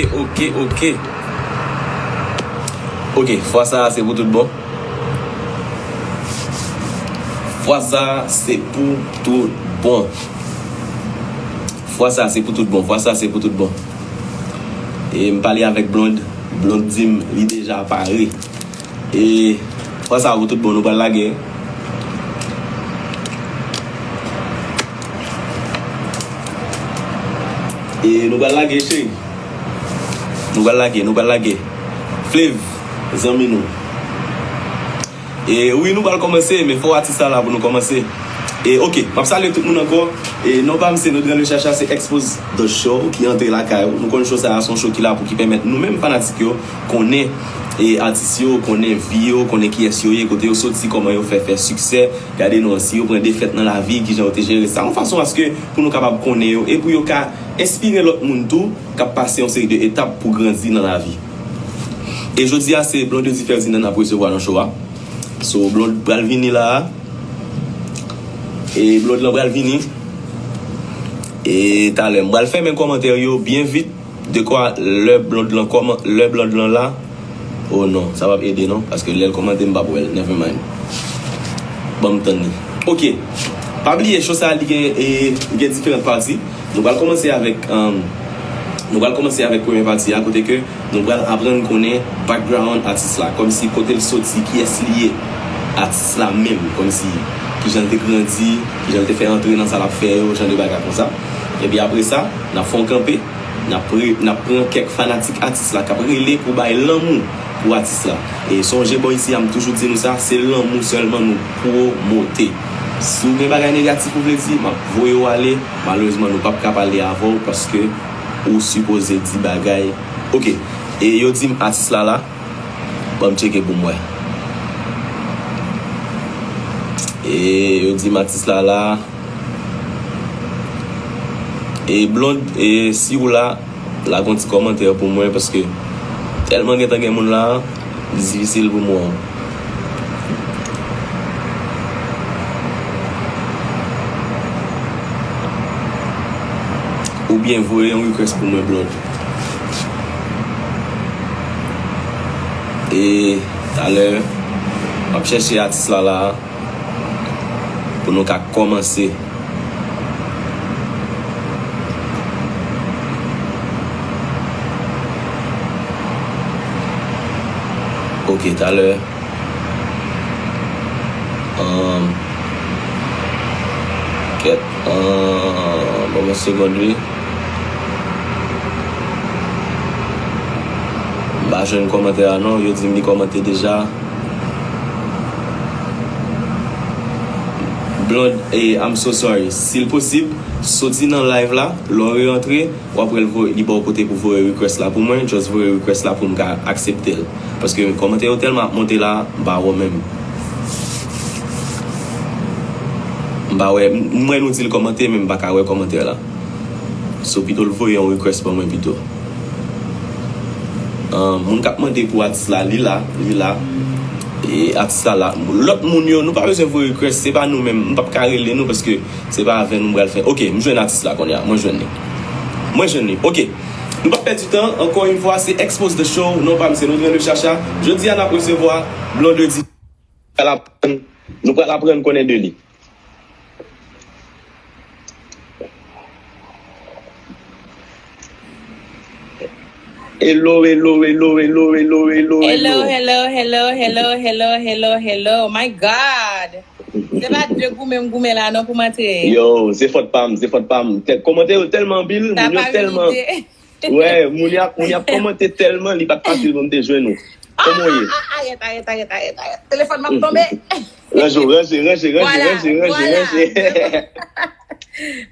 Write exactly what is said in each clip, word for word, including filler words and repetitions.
Ok, ok. Ok, fwa sa a se pou tout bon. Fwa sa a se pou tout bon. Fwa sa a se pou tout bon. Fwa sa a se pou tout bon. E m pale avèk Blonde. Blonde di m li deja pare. E fwa sa a pou tout bon, nou pral lage. E nou pral lage, cheri. Nou pral lage, nou pral lage. Flav, zanmi nou. E wi, nou pral kòmanse, men fò atis la la pou nou kòmanse. E ok, m ap salye tout moun ankò. E non pa m se Nodran Le Chacha, se Expose The Show ki antre lakay ou. Nou konn show sa a se yon show ki la pou ki pèmèt nou menm fanatik yo konnen e atis yo, konnen vi yo, konnen kiyès yo ye, kote yo soti, kòman yo fè fè siksè, gade non, si yo pran defèt nan lavi, kijan yo te jere sa, yon fason aske pou nou kapab konnen yo e pou yo ka enspire lòt moun tou k ap pase yon seri de etap pou grandi nan lavi. E jodi a, se Blondedy Ferdinand n ap resevwa nan show a. So, Blonde pral vini la a. E Blonde lan pral vini. E talè, m pral fèmen kòmantè yo byen vit. Dekwa lè Blonde lan kòman, lè Blonde lan la. Oh non, sa p ap ede non, paske lè l kòmante m p ap wè l. Never mind. Ban m tann li. Ok. Pa bliye, show sa a, li gen, e, li gen diferan pati. Nou pral kòmanse avèk, um, nou pral kòmanse avèk premye pati a, kote ke nou pral aprann konnen background atis la, kòmsi kote l soti, kiyès li ye, atis la menm, kòmsi kijan l te grandi, kijan l te fè antre nan sa l ap fè yo, jan de bagay konsa. Epi apre sa, n ap fè yon kanpe, n ap re-, n ap pran kèk fanatik atis la k ap rele pou bay lanmou pou atis la. E sonje bò isi a, m toujou di nou sa, se lanmou sèlman nou pwomote. Si w gen bagay negatif ou vle di, m ap voye w ale. Malerezman, nou p ap ka pale avè w paske ou sipoze di bagay. Ok. E yo di m atis la la. Ban m tcheke pou m wè. E yo di m atis la la. E Blonde, e si w la, lage yon ti kòmantè pou mwen, paske tèlman gentan gen moun la, li difisil pou m wè w. Oubyen voye yon request pou mwen, Blonde. E talè, m ap chèche atis la la. Pou nou ka kòmanse. Ok, talè. Um, kèt. Um, ban mwen yon segond, wi. M pa jwenn kòmantè a non, yo di m li kòmante deja. Blonde, eh, I'm so sorry. Si l posib, soti nan live la, lè w re-antre, w ap wè l voye, li ba w kote pou voye request la pou mwen, just voye request la pou m ka aksepte l. Paske kòmantè yo tèlman ap monte la, m pa wè menm. M pa wè, m, m wè nou di l kòmante, men m pa ka wè kòmantè la. So, pito l voye yon request ban mwen pito. Ah, moun k ap mande pou atis la, li la, li la. E atis la la. Lòt moun yo, nou pa bezwen voye request, se pa nou menm. M p ap ka rele nou paske se pa avè nou m pral fè. Ok, m jwenn atis la kounye a. Mwen jwenn li. Mwen jwenn li. Ok. Nou p ap pèdi tan. Ankò yon fwa, se Expose the Show. Non pa m, se Nodran Le Chacha. Jodi a, n ap resevwa Blondedy. Pral aprann, nou pral aprann konnen de li. Hello, hello, hello, hello, hello, hello, hello. Hello, hello, hello, hello, hello, hello. My God. Se pa de goumen m goumen la non pou m antre. Yo, se fòt pa m, se fòt pa m. Kòmantè yo tèlman anpil, moun yo tèlman. Wè, moun y ap, moun y ap kòmante tèlman, li pa t fasil pou m te jwenn ou. Kòman w ye? Arèt, arèt, arèt, arèt, arèt. Telefòn m ap tonbe. Ranje w, ranje, ranje, ranje, ranje, ranje, ranje.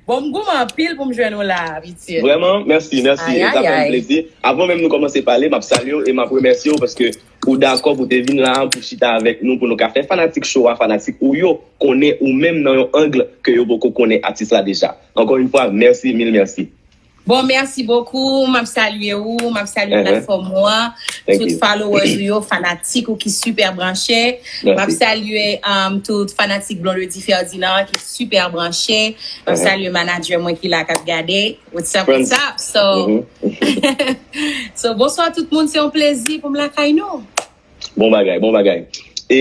Bon, m goumen anpil pou m jwenn ou la, pitye. Vrèman, mèsi, mèsi. Sa fè m plezi. Avan menm nou kòmanse pale, m ap salye w e m ap remèsye w paske ou dakò pou te vin la pou chita avèk nou, pou nou ka fè fanatik show a, fanatik ou yo, konnen ou menm nan yon ang ke yo poko konnen atis la deja. Ankò yon fwa, mèsi, mil mèsi. Bon, merci beaucoup. M ap salye ou, m ap salye platfòm ou an, tout followers ou yo, fanatik ou ki super branche. M ap salye um, tout fanatik Blondedy Ferdinand ki super branche. M ap salye manager mwen ki la k ap gade. What's up, what's up? So, So, bonswa tout moun, se yon plezi pou m lakay nou. Bon bagay, bon bagay. E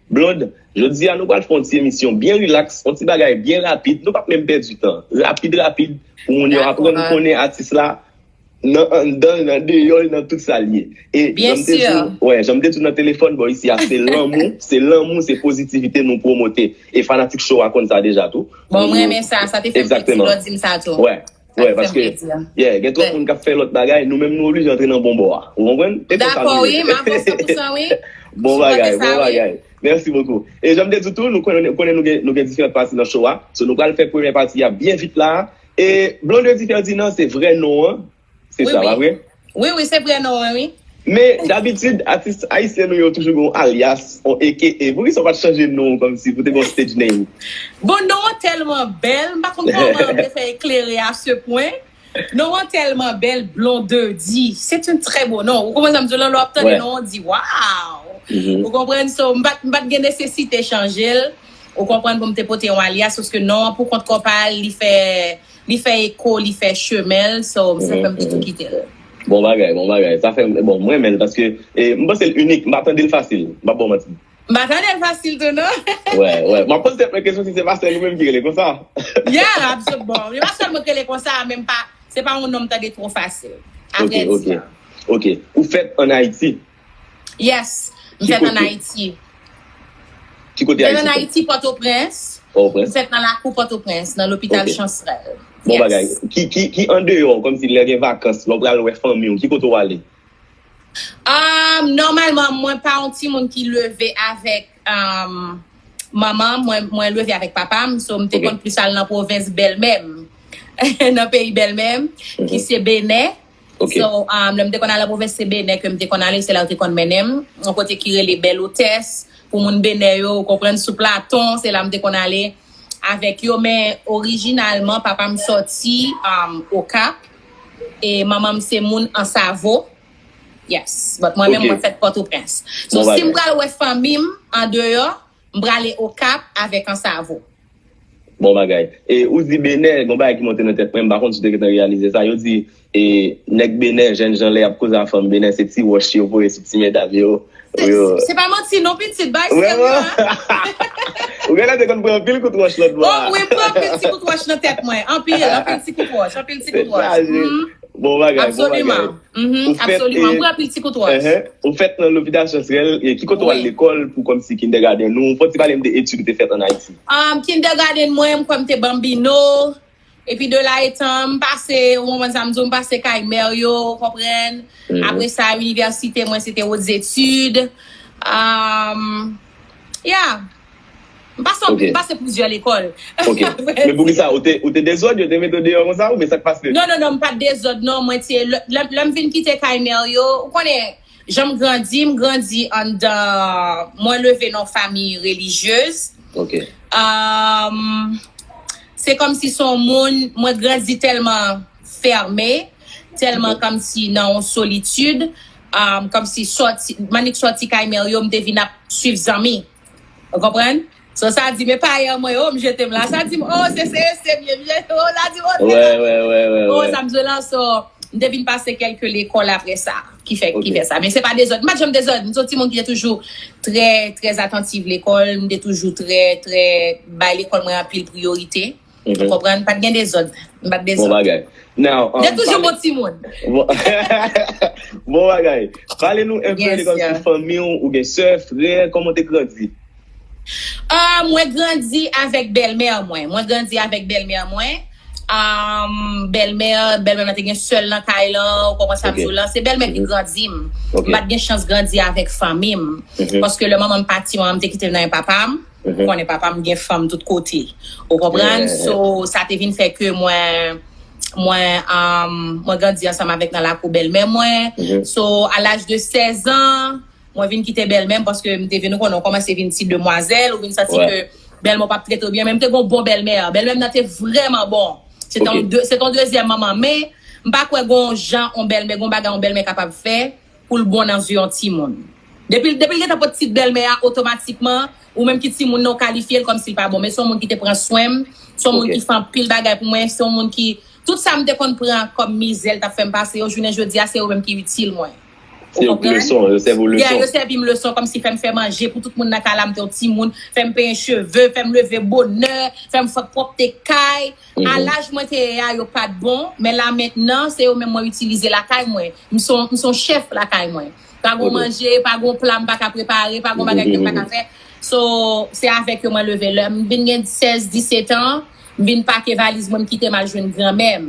Blonde, jodi a nou pral fè yon ti emisyon byen rilaks, yon ti bagay byen rapid. Nou p ap menm pèdi tan. Rapid, rapid, pou moun yo aprann konnen atis la nan anndan, nan deyò, nan tout sa l ye. E jan m te di w, wè, jan m te di w nan telefòn, bò isi a, se lanmou, se lanmou, se pozitivite nou pwomote. E fanatik show a konn sa deja tou. Bon, mwen renmen sa, sa te fè m plezi lè w di m sa tou. Wè, wè, paske, yeah, gen twòp moun k ap fè lòt bagay, nou menm nou oblije antre nan bon bò a. Ou konprann? E konsa nou ye. Dakò, wi, m avè w san pou san, wi. Bon bagay, bon bagay. Merci beaucoup. E jan m te di w tou, nou konnen, konnen nou gen, nou gen diferan pati nan show a. So, nou pral fè premyè pati a byen vit la. E Blondedy Ferdinand, se vrè non an. Se sa, pa vre? Wi, wi, se vrè non an, wi. Men, dabitid, atis ayisyen nou yo toujou gen yon alyas, yon A K A. Poukisa w pa t chanje non w kòmsi pou te gen yon stage name? Bon, non an tèlman bèl, m pa konn kòman m te fè eklere a se pwen. Non an tèlman bèl, Blondedy. C'est un très beau nom. Ou konprann sa m di w la, lè w ap tande non an, w di, waw! Ou konprann? So, m pa t, m pa t gen nesesite chanje l. Ou konprann, pou m te pote yon alyas, paske non an pou kont kò pa l, li fè, li fè eko, li fè chemen l, so, sa fè m toujou kite l. Bon bagay, bon bagay. Sa fè, bon, mwen renmen l, paske, e, m panse l inik, m pa tande l fasil, m p ap ba w manti. M pa tande l fasil tou, non. Wè, wè. M ap poze tèt mwen kesyon si se pa sèl ou menm ki rele konsa. Yeah, absolument. Bon, se pa sèl mwen ki rele konsa, men m pa, se pa yon non m tande twò fasil. A vrè di. Ok, ok. Ou fèt ann Ayiti? Yes, m fèt ann Ayiti. Ki kote Ayiti? M fèt ann Ayiti, Pòtoprens. Pòtoprens. M fèt nan lakou Pòtoprens, nan lopital Chansrèl. Bon bagay. Ki, ki, ki andeyò, kòmsi lè gen vakans, lè w pral wè fanmi w, ki kote w ale? Um, nòmalman, mwen pa yon timoun ki leve avèk um, manman m, mwen, mwen leve avèk papa m, so m te konn plis al nan pwovens bèlmè m, nan peyi bèlmè m, ki se Benè. So, um, lè m te konn al nan pwovens, se Benè ke m te konn ale, se la yo te konn mennen m. Yon kote ki rele Bèl Otès, pou moun Benè yo, ou konprann, sou Platon, se la m te konn ale avèk yo, men orijinalman, papa m sòti um, Okap, e manman m se moun Ansavo. Yes, but mwen menm, mwen fèt Pòtoprens. So, si m pral wè fanmi m andeyò, m prale Okap avèk Ansavo. Bon bagay. E ou di Benè, gon bagay ki monte nan tèt mwen, m pa konn si w te gentan reyalize sa. Yo di, e, nèg Benè, jènjan lè y ap koze a fanm Benè, se ti wòch yo voye sou ti medam yo. Se pa manti non pitit, bay serye. Ou genlè te konn pran anpil kout wòch lòt bò a. Oh wi, m pran anpil ti kout wòch nan tèt mwen. Anpil, anpil ti kout wòch, anpil ti kout wòch. Bon bagay, bon bagay. Absoliman. Absoliman. M pran anpil ti kout wòch. Ou fèt nan lopital Chansrèl, ki kote w al lekòl pou kòmsi kindergarten ou? Fò w ti pale m de etid ou te fèt ann Ayiti. Um, kindergarten mwen, m kwè m te Bambino. Epi de la etan, m pase, ou konprann sa m di w, m pase kay mè yo, ou konprann. Apre sa, inivèsite mwen, se te Hautes Études. Um, yeah. M pase, m pase plizyè lekòl. Ok. Men poukisa? Ou te, ou te dezòd, yo te mete w deyò konsa, oubyen sa k pase? Non, non, non, m pa t dezòd, non. Mwen te, lè, lè m vin kite kay mè yo, ou konnen, jan m grandi, m grandi anndan, mwen leve nan yon fanmi relijyez. Ok. Um, se kòmsi se yon moun, mwen grandi tèlman fèmen, tèlman kòmsi nan yon solitid, um, kòmsi sòti, m annik sòti kay mè yo, m te vin ap swiv zanmi. Ou konprann? So, sa di, men payè mwen, oh, m jete m la. Sa di m, oh, se, se, se byen, m jete, oh, sa di, oh, se la. Oh, sa m di w la, so, m te vin pase kèlke lekòl apre sa, ki fè, ki fè sa. Men se pa dezòd. M pa t janm dezòd. M se yon timoun ki te toujou trè, trè atantiv lekòl. M te toujou trè, trè, bay lekòl mwen anpil priyorite. Ou konprann? Pa t gen dezòd. M pa t dezòd. Bon bagay. Now, um, m te toujou bon timoun. Bon bagay. Pale nou enpe de kòmsi fanmi w, ou gen sè, frè, kòman w te grandi? Ah, mwen grandi avèk bèlmè mwen. Mwen grandi avèk bèlmè mwen. Um, bèlmè, bèlmè mwen te gen sèl nan kay lan, ou konprann sa m di w lan. Se bèlmè ki grandi m. M pa t gen chans grandi avèk fanmi m. Paske lè manman m pati, manman m te kite m nan men papa m. Ou konnen papa m gen fanm tout kote. Ou konprann? So, sa te vin fè ke mwen, mwen, um, mwen grandi ansanm avèk nan lakou bèlmè mwen. So, a laj de sèz an, mwen vin kite bèlmè m paske m te vin, ou konnen, ou kòmanse vin ti demwazèl, ou vin santi ke bèlmè w p ap trete w byen, men m te gen yon bon bèlmè. Bèlmè m nan te vrèman bon. Se te yon de-, se te yon dezyèm manman, men m pa kwè gen yon jan yon bèlmè, gen yon bagay yon bèlmè kapab fè pou l bon nan zye yon timoun. Depi, depi l gentan pot tit bèlmè a, otomatikman, ou menm ki timoun nan, ou kalifye l kòmsi l pa bon. Men se yon moun ki te pran swen m, se yon moun ki fè anpil bagay pou mwen, se yon moun ki Tout sa m te konn pran kòm mizè l t ap fè m pase yo, jounen jodi a, se yo menm ki itil mwen. Se yo ki leson, yo sèvi w leson. Yeah, yo sèvi m leson, kòmsi fè m fè manje pou tout moun nan kay la, m te yon timoun, fè m penyen cheve, fè m leve bonè, fè m fè pwòpte kay. A laj mwen te ye a, yo pa t bon, men la mentnan, se yo menm mwen itilize lakay mwen. M se yon, m se yon chèf lakay mwen. Pa gon manje, pa gon pla m pa ka prepare, pa gon bagay ke m pa ka fè. So, se avèk yo mwen leve. Lè m vin gen sèz, disèt an, m vin pake valiz mwen, m kite m al jwenn granmè m.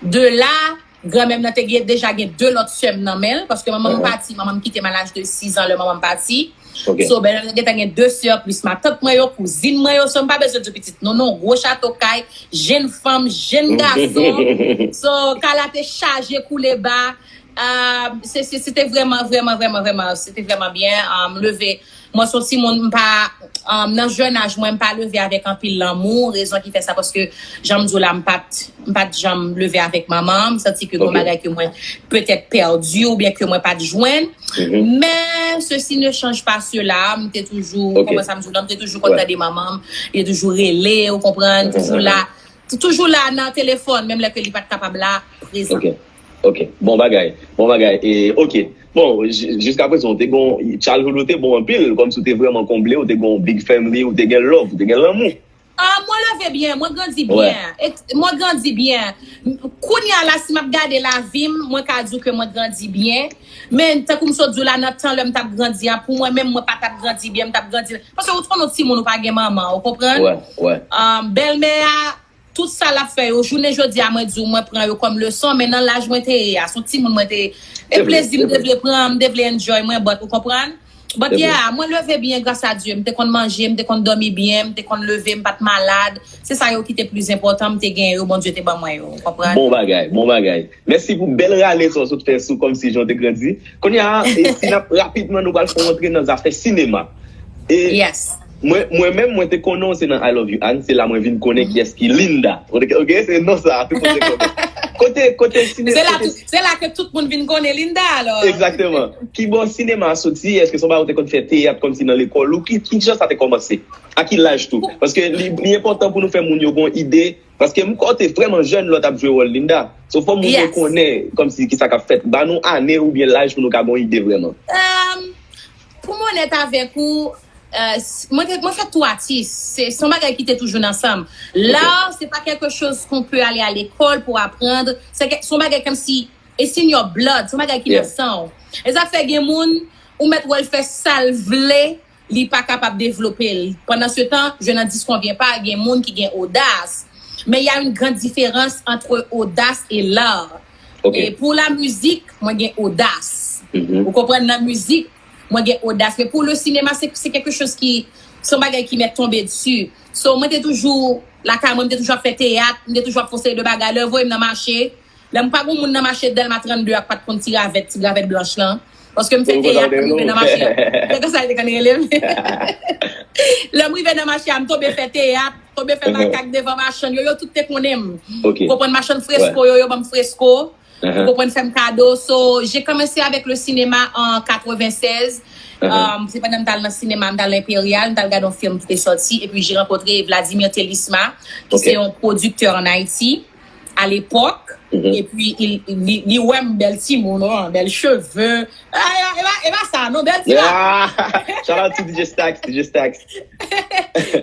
De la, granmè m nan te gen, deja gen de lòt sè m nan men l, paske manman m pati, manman m kite m a laj de sis an lè manman m pati. So, Bèlmè m gentan gen de sè plis matant mwen yo, kouzin mwen yo, so m pa bezwen di pitit non, non, gwo chato kay, jenn fanm, jenn gason. So, kay la te chaje koule ba. Ah, se, se, se te vrèman, vrèman, vrèman, vrèman, se te vrèman byen. Ah, m leve, mwen se yon timoun, m pa, ah, nan jèn aj mwen, m pa leve avèk anpil lanmou. Rezon ki fè sa, paske, jan m di w la, m pa t, m pa t janm leve avèk manman. M santi ke gon bagay ke mwen petèt pèdi oubyen ke mwen pa t jwenn. Men, ceci ne change pas cela. M te toujou, kòman sa m di w la, m te toujou konn tande manman m. Li te toujou rele, ou konprann, toujou la. Toujou la nan telefòn, menm lè ke li pa t kapab la, prezan. Ok, ok. Bon bagay, bon bagay. E, ok. Bon, jiskaprezan, ou te gon, childhood ou te bon anpil, kòmsi ou te vrèman konble, ou te gon big family, ou te gen love, ou te gen lanmou. Ah, mwen leve byen, mwen grandi byen. Mwen grandi byen. Kounye a la, si m ap gade lavi m, mwen ka di w ke mwen grandi byen. Men, tankou m sot di w la, nan tan lè m t ap grandi a, pou mwen menm, mwen pa t ap grandi byen, m t ap grandi. Paske ou t konn yon timoun, ou pa gen manman, ou konprann? Bèlmè a, tout sa l ap fè yo, jounen jodi a, mwen di w, mwen pran yo kòm leson, men nan laj mwen te ye a, se yon timoun mwen te, e plezi m te vle pran, m te vle enjoy mwen, but, ou konprann? But yeah, mwen leve byen gras a Dye. M te konn manje, m te konn dòmi byen, m te konn leve, m pa t malad. Se sa yo ki te plis enpòtan, m te gen yo, Bondye te ban mwen yo, ou konprann? Bon bagay, bon bagay. Mèsi pou bèl rale sa w sot fè sou kòmsi jan w te grandi. Kounye a, e, si n ap rapidman, nou pral fè w antre nan zafè sinema. E mwen, mwen menm, mwen te konnen w se nan I Love You Ann, se la mwen vin konnen kiyès ki Linda. Ok, ok, se non sa, tout moun te konnen. Kote, kote sine-, se la, kote tout, se la ke tout moun vin konnen Linda, alò. Egzakteman. Ki bò sinema a soti? Èske se yon bagay ou te konn fè teyat kòmsi nan lekòl ou? Ki, ki jan sa te kòmanse? A ki laj tou? Paske li, li enpòtan pou nou fè moun yo gon ide. Paske m kwè w te vrèman jèn lè w t ap jwe wòl Linda. So, fò moun yo konnen kòmsi kisa k ap fèt. Ba nou ane oubyen laj pou nou ka gon ide vrèman. Pou m onèt avèk ou, euh, mwen, mwen fè tou atis. Se, se yon bagay ki te toujou nan san m. L'art, c'est pas quelque chose qu'on peut aller à l'école pour apprendre. Se yon bagay kòmsi, it's in your blood. Se yon bagay ki nan san w. E sa fè gen moun, ou mèt wè l fè sa l vle, li pa kapab devlope l. Pendant ce temps, je n'en disconviens pas, gen moun ki gen odas. Men y a une grande différence entre audace et l'art. Et pour la musique, mwen gen odas. Ou konprann, nan mizik, mwen gen odas. Men pou le sinema, se, se quelque chose ki, se yon bagay ki mèt tonbe desi. So, mwen te toujou, lakay mwen, mwen te toujou ap fè teyat, mwen te toujou ap fè yon seri de bagay. Lè yo voye m nan mache, lè m pa gon moun nan mache Dèlma trannde ak pa t konn ti ravèt, ti ravèt blanch lan. Paske m fè teyat, m rive nan mache a. Se konsa yo te konn rele m. Lè m rive nan mache a, m tonbe fè teyat, tonbe fè makak devan machann yo, yo tout te konnen m. Ou konprann, machann fresko yo, yo ban m fresko. Ou konprann, fè m kado. So, j'ai commencé avec le cinéma en quatre-vingt-seize. Um, se pandan m t al nan sinema, m t al nan Imperial, m t al gade yon fim ki te sòti, epi j'ai rencontré Vladimir Thelisma, ki se yon pwodiktè an Ayiti, à l'époque. Epi, li, li, li wè m bèl timoun, oh, bèl cheve. Ah, e pa, e pa sa, non, bèl timoun. Ah, shout out to D J Stacks, D J Stacks.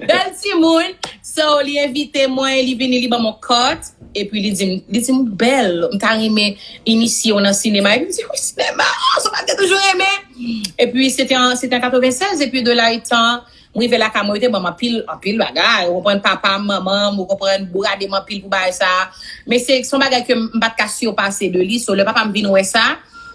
Bèl timoun. So, li envite mwen, li vini, li ban mwen kòt. Epi li di m, li di m, "Bèl, m ta renmen inisye w nan sinema." Epi m di, "Wi, sinema, oh, sa m te toujou renmen." Epi se te an, se te an katreven sèz, epi de la etan, m rive lakay mwen, yo te ban m anpil, anpil bagay. Ou konprann, papa m, manman m, ou konprann, bourade m anpil pou bagay sa. Men se, se yon bagay ke m, m pa t ka sipase de li. So, lè papa m vin wè sa,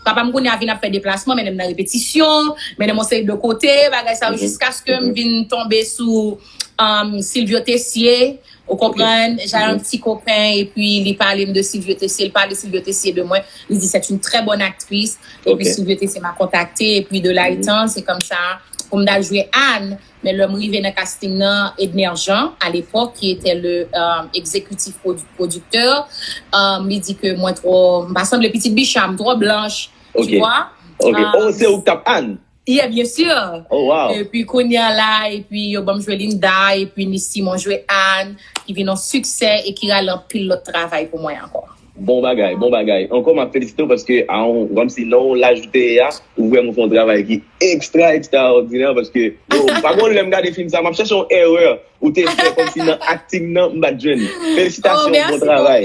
papa m kounye a vin ap fè deplasman, mennen m nan repetisyon, mennen m yon seri de kote, bagay sa yo, jiskaske m vin tonbe sou, um, Silvio Tessier, ou konprann, j'avais un petit copain, epi li pale m de Silvio Tessier, li pale Silvio Tessier de mwen, li di, "C'est une très bonne actrice." Epi Silvio Tessier m'a contacté, epi de la etan, se konsa, pou m t al jwe Anne, men lè m rive nan casting nan, Edner Jean, à l'époque, qui était le, euh, exécutif produ-, producteur, euh, li di ke mwen twò, m pa sanble pitit bicha, m twò blanch, tu vois. Ok. Euh, oh, se ou k t ap Anne? Yeah, byen si. Oh, wow. Epi kounye a la, epi yo ban m jwe Linda, epi Nissy, mwen jwe Anne, ki vin yon siksè e ki rale anpil lòt travay pou mwen ankò. Bon bagay, bon bagay. Ankò, m ap felisite w paske a yon, kòmsi nan yon laj ou te ye a, ou vrèman fè yon travay ki ekstra, ekstraòdinè paske, yo, pa gon lè m gade fim sa, m ap chèche yon erè ou te fè kòmsi nan akting nan, m pa t jwenn. Felisitasyon, bon travay.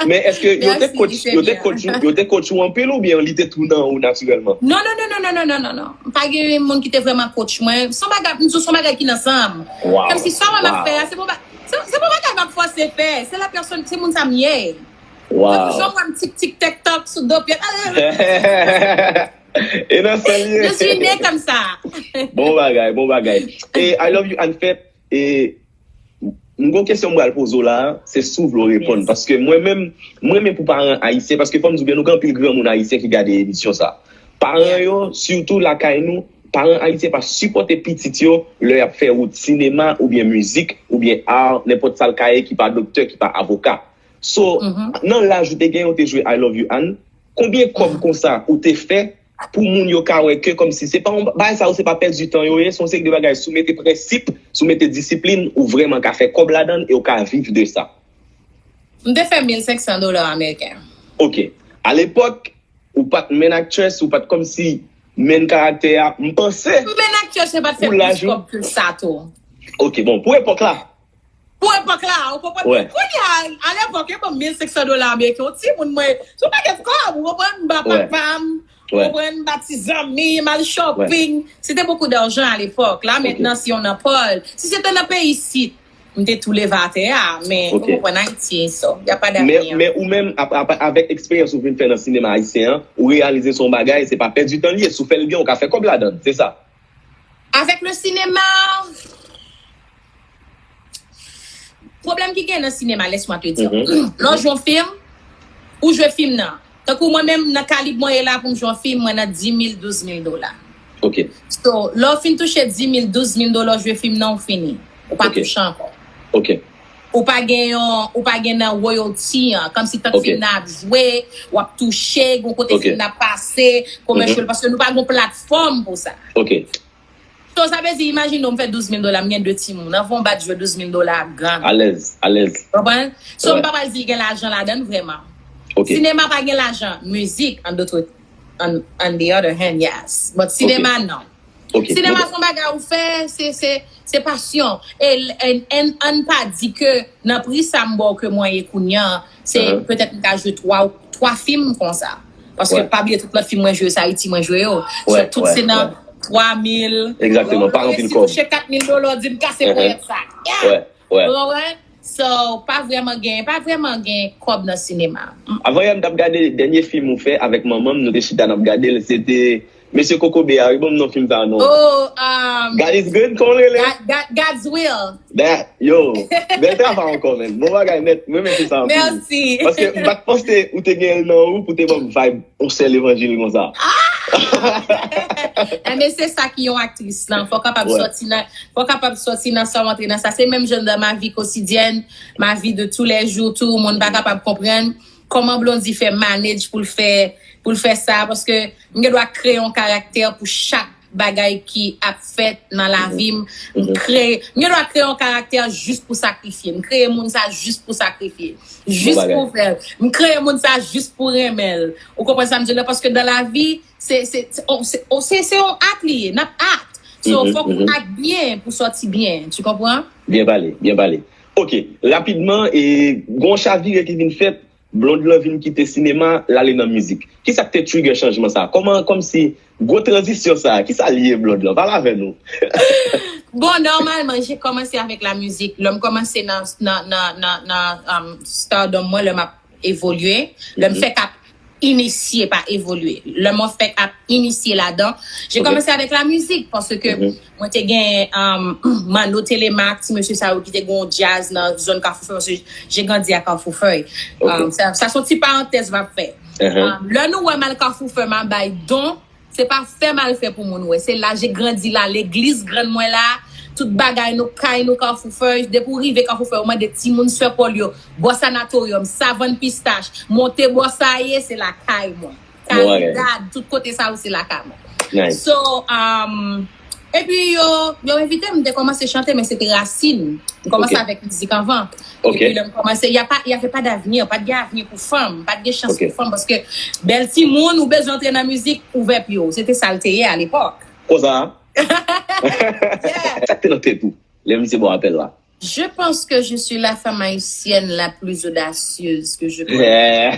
Men èske yo te coach, yo te coach ou, yo te coach ou anpil oubyen li te tou nan ou natirèlman? Non, non, non, non, non, non, non, non, non. Pa gen moun ki te vrèman coach mwen. Se yon bagay, m di w, se yon bagay ki nan san m. Wow. Kòmsi sa mwen m ap fè a, se pou ba- se se pou bagay m ap fòse fè. Se la pèsòn, se moun sa m ye. Mwen Wow. Toujou wè m tik tik tèk tòk sou do pye. E nan san l ye. Je suis né comme ça. Bon bagay, bon bagay. E I Love You Anne fèt, e m gon kesyon m pral poze w la, se si w vle w reponn. Paske mwen menm, mwen menm pou paran ayisyen, paske fò m di w byen, nou gen anpil granmoun ayisyen ki gade emisyon sa. Paran yo, sitou lakay nou, paran ayisyen pa sipòte pitit yo lè y ap fè wout sinema oubyen mizik oubyen art, nenpòt sa l ka ye ki pa doktè, ki pa avoka. So, nan laj ou te gen, ou te jwe I Love You Anne, konbyen kòb konsa ou te fè pou moun yo ka wè ke kòmsi se pa yon bagay sa yo, se pa pèdi tan yo ye, se yon seri de bagay si w mete prensip, si w mete disiplin, ou vrèman ka fè kòb ladan l e w ka viv de sa. M te fè mil senk san dola ameriken. Ok. Alepòk, ou pa t main actress, ou pa t kòmsi main character a, m panse. Main actress se pa t fè plis kòb ke sa tou. Ok, bon, pou epòk la. Pou epòk la, ou konprann? Kounye a, alepòk, yo ban m mil senk san dola ameriken, yon timoun mwen, se yon pakèt kòb, ou konprann? M ba papa m, ou konprann? M ba ti zanmi m, al shopping. C'était beaucoup d'argent à l'époque. Là, maintenant, si on en parle, si se te nan peyi isit, m te tou leve atè a, men ou konprann Ayiti, so, y a pa Men, d'avenir. Men ou menm, ap- ap- avèk eksperyans ou vin fè nan sinema ayisyen an, ou reyalize se yon bagay, se pa pèdi tan l ye. Si w fè l byen, ou ka fè kòb ladan l, se sa. Avec le cinéma, pwoblèm ki gen nan sinema, laisse-moi te dire. Lè w jwe yon fim, ou jwe fim nan. Tankou mwen menm, nan kalib mwen ye la pou m jwe yon fim, mwen nan dis mil, douz mil dola. Ok. So, lè w fin touche dis mil, douz mil dola, w jwe fim nan, ou fini. Ou pa touche ankò. Ok. Ou pa gen yon, ou pa gen nan royalty an, kòmsi tank fim nan ap jwe, w ap touche, gon kote fim nan ap pase, commercial, paske nou pa gen platfòm pou sa. Ok. So, sa vle di, imajine w, m fè douz mil dola, m gen de timoun. Anvan w bat jwe douz mil dola ap gran. Alèz, alèz. Konprann? So, m pa pral di gen lajan ladan l vrèman. Ok. Sinema pa gen lajan. Mizik, on the, on, on the other hand, yes. But sinema, non. Ok. Sinema se yon bagay ou fè, se, se, se pasyon. E, e, e, ann pa di ke nan pri sa m ba w ke mwen ye kounye a, se petèt m ka jwe twa, twa fim konsa. Paske pa bliye tout lòt fim mwen jwe yo, se Ayiti mwen jwe yo. So, tout se nan twa mil. Egzakteman, pa anpil kòb. Si touche kat mil dola, w di m kase ponyèt sa. Yeah! Wè, wè. Ou konprann? So, pa vrèman gen, pa vrèman gen kòb nan sinema. Avanyè m t ap gade dènye fim ou fè avèk manman m, nou te chita n ap gade l, se te Mesye Kokobe a, wi, ban m non fim sa a non. Oh, um, God is good, kòman l rele? God, God, God's Will. That, yo, bèl travay ankò, men. Bon bagay nèt, mwen renmen fim sa anpil. Mèsi. Paske m pa t panse ou te gen l nan ou pou te ban m vibe yon sèl evanjil konsa. Enben, se sa ki yon aktris lan. Fò w kapab sòti nan, fò w kapab sòti nan sa w antre nan sa. Se menm jan nan ma vie quotidienne, ma vie de tous les jours tou, moun pa kapab konprann kòman Blondy fè manage pou l fè, pou l fè sa, paske m gen dwa kreye yon karaktè pou chak bagay ki ap fèt nan lavi m. M kreye, m gen dwa kreye yon karaktè jis pou sakrifye. M kreye moun sa jis pou sakrifye. Jis pou fè l. M kreye moun sa jis pou renmen l. Ou konprann sa m di w la? Paske dans la vie, se, se, se, se, se yon act li ye. N ap act. So, fòk ou act byen pou sòti byen. Tu comprends? Byen pale, byen pale. Ok, rapidman, e, gon chavire ki vin fèt, Blondy lan vin kite sinema, l ale nan mizik. Kisa k te trigger chanjman sa? Kòman, kòmsi, gwo tranzisyon sa, kisa l ye, Blondy lan? Pale avè nou. Bon, normalement, j'ai commencé avec la musique. Lè m kòmanse nan, nan, nan, nan, nan um, stardom mwen, lè m ap evolye, lè m fèk ap inisye, pa evolye. Lè mwen fèk ap inisye ladan, j'ai commencé avec la musique, paske mwen te gen um, Manno Telemaque, ti mesye sa yo ki te gen yon djaz nan zòn Kafou Fèy, paske j'ai grandi à Carrefour Feuille. Um, sa, sa se yon ti parantèz m ap fè. Um, lè nou wè m al Kafou Fèy, m al bay don, se pa fè m al fè pou moun wè. Se la, j'ai grandi la, legliz grann mwen la, tout bagay nou, kay nou, Kafou Fèy, depi w rive Kafou Fèy, ou mande timoun Sè Pòl yo, bò Sanatorium, Savann Pistach, monte bò sa ye, se lakay mwen. Karidad, tout kote sa yo, se lakay mwen. Nice. So, um, epi yo, yo envite m, m te kòmanse chante, men se te rasin. M kòmanse Ok. avèk mizik anvan. Ok. Epi lè m kòmanse, y a pa, y avait pas d'avenir, pa t gen avni pou fanm, pa t gen chans Ok. pou fanm, paske bèl timoun, ou bezwen antre nan mizik, ouvè pye w. Se te sa l te ye alepòk. Konsa? Yeah. Sa k te nan tèt ou? Lè misye ba w apèl la. Je pense que je suis la femme haïtienne la plus audacieuse que je connais. Yeah.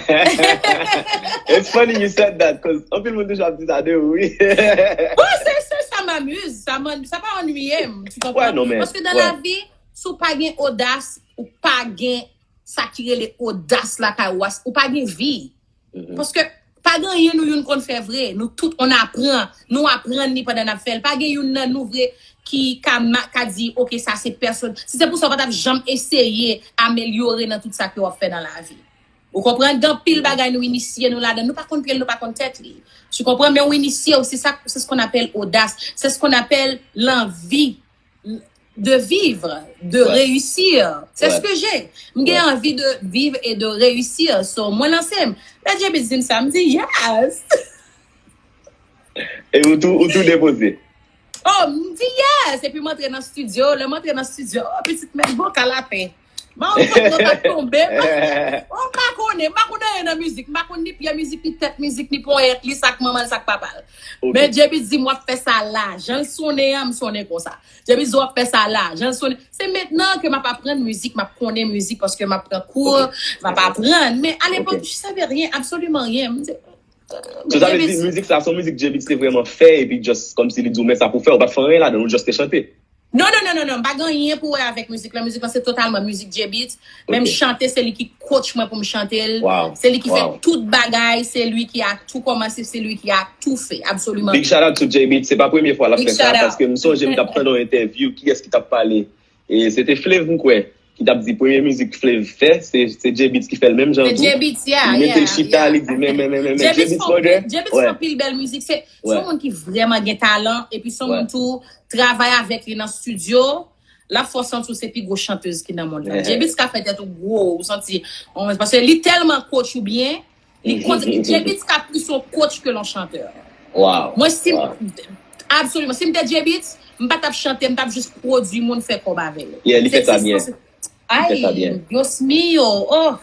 It's funny you said that, 'cause anpil moun toujou ap di sa de ou, wi. Bon, c'est, c'est, ça m'amuse, ça m'en- ça pa annuiye m, tu comprends? Ouais, non, mais- Parce que dans ouais. la vie, si w pa gen odas, ou pa gen sa ki rele odas lakay ou a, ou pa gen vi. Mhm. Paske pa gen anyen nou youn konn fè vre. Nou tout, on aprann. Nou aprann li pandan n ap fè l. Pa gen youn nan nou vre ki ka, ma- ka di, ok, sa se pèsòn. Si se pou sa, w pa t ap janm eseye amelyore nan tout sa ke w ap fè nan lavi. Ou konprann? Gen anpil bagay nou inisye nou ladan. Nou pa konn pye l, nou pa konn tèt li. Tu comprends? Men w inisye w, c'est ça, c'est ce qu'on appelle audace. C'est ce qu'on appelle l'envie de vivre, de Ouais. réussir. C'est ce Ouais. que j'ai. M gen Ouais. anvi de vivre et de réussir. So, mwen lanse m. Lè J B di m sa, m di yes. E ou tou, ou tou depoze. Oh, m di yes. Epi m antre nan studio. Lè m antre nan studio, oh, pitit mèt vokal atè. M pa konn kot mwen t ap tonbe. M pa konnen, m pa konn anyen nan mizik. M pa konn ni pye mizik, ni tèt mizik, ni ponyèt li, sa k manman l, sa k papa l. Ok. Men J B di m w ap fè sa la. Jan l sonnen an, m sonnen konsa. J B di w ap fè sa la. Jan l sonnen. Se mentnan ke m ap aprann mizik, m ap konnen mizik paske m ap pran kou, Ok. m ap aprann. Men alepòk, Ok. je savais rien, absolument rien. M di, So, sa vle di, mizik sa, se yon mizik J B te vrèman fè, epi just kòmsi li di w, men sa pou fè, ou pa t fè anyen ladan, ou just te chante. Non, non, non, non, non, m pa gen anyen pou wè avèk mizik la. Mizik la, se totalman mizik J-Beatz. Menm Ok. Chante, se li ki coach mwen pou m chante l. Wow. Se li ki fè Wow. tout bagay. Se li ki a tout kòmanse, se li ki a tout fè. Absolument. Big shout out to J-Beatz. Se pa premye fwa l ap Big fè sa, shout out. Paske m sonje m t ap tande yon entèvyou, kiyès ki t ap pale, e se te Flev, m kwè, ki t ap di premye mizik Flev fè, se, se J-Beatz ki fè l menm jan Se tou. J-Beatz, yeah, Li mete yeah, chita, yeah. Li di, men, men, men, men, men, J-Beatz J-Beatz fè brother. anpil- J-Beatz Ouais. fè anpil bèl mizik. Se se Ouais. yon moun ki vrèman gen talan, epi se yon Ouais. moun tou, travay avèk li nan studio, l ap fè w santi w se pi gwo chantèz ki nan mond lan. Yeah. J-Beatz ka fè tèt ou gwo, ou santi, paske li tèlman coach ou byen, li Mhm, konn, mhm, mhm. J-Beatz ka plis yon coach ke yon chantè. Wow. Mwen, si m, Wow. Absolument. Si m te J-Beatz, m pa t ap chante, m t ap jis pwodui moun fè kòb avè l. Yeah, li fè sa byen. Ay, Li fè sa byen. Dios mío, oh.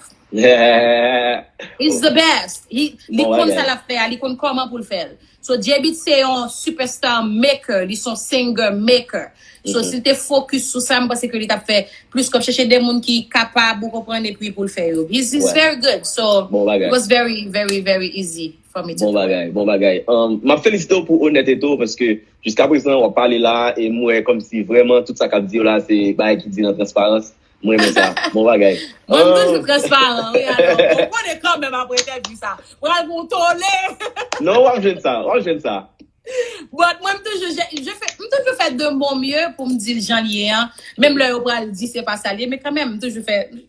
Yeah. He's the best. He, li Bon konn bagay. Sa l ap fè a, li konn kòman pou l fè l. So, J-Beatz se yon superstar maker, li se yon singer maker. So, Mhm. Si l te focus sou sa, m panse ke li t ap fè plis kòb, chèche de moun ki kapab, ou konprann, epi pou l fè yo. He's, he's Ouais. very good. So, Bon bagay. It was very, very, very easy for me to Bon do. Bagay, bon bagay. Um, m ap felisite w pou onètete w paske jiska prezan w ap pale la e m wè kòmsi vrèman tout sa k ap di yo la se bagay ki di nan transparans. Mwen renmen sa. Bon bagay. Mwen, m Um, toujou transparan, wi, alò. Ou konnen kanmenm apre entèvyou sa. Pral gon tole. Non, w ap jwenn sa, w ap jwenn sa. But mwen, m toujou, je, je fais, m toujou fè de mon mieux pou m di l jan l ye an. Menm lè yo pral di se pa sa l ye, men kanmenm, m toujou fè, m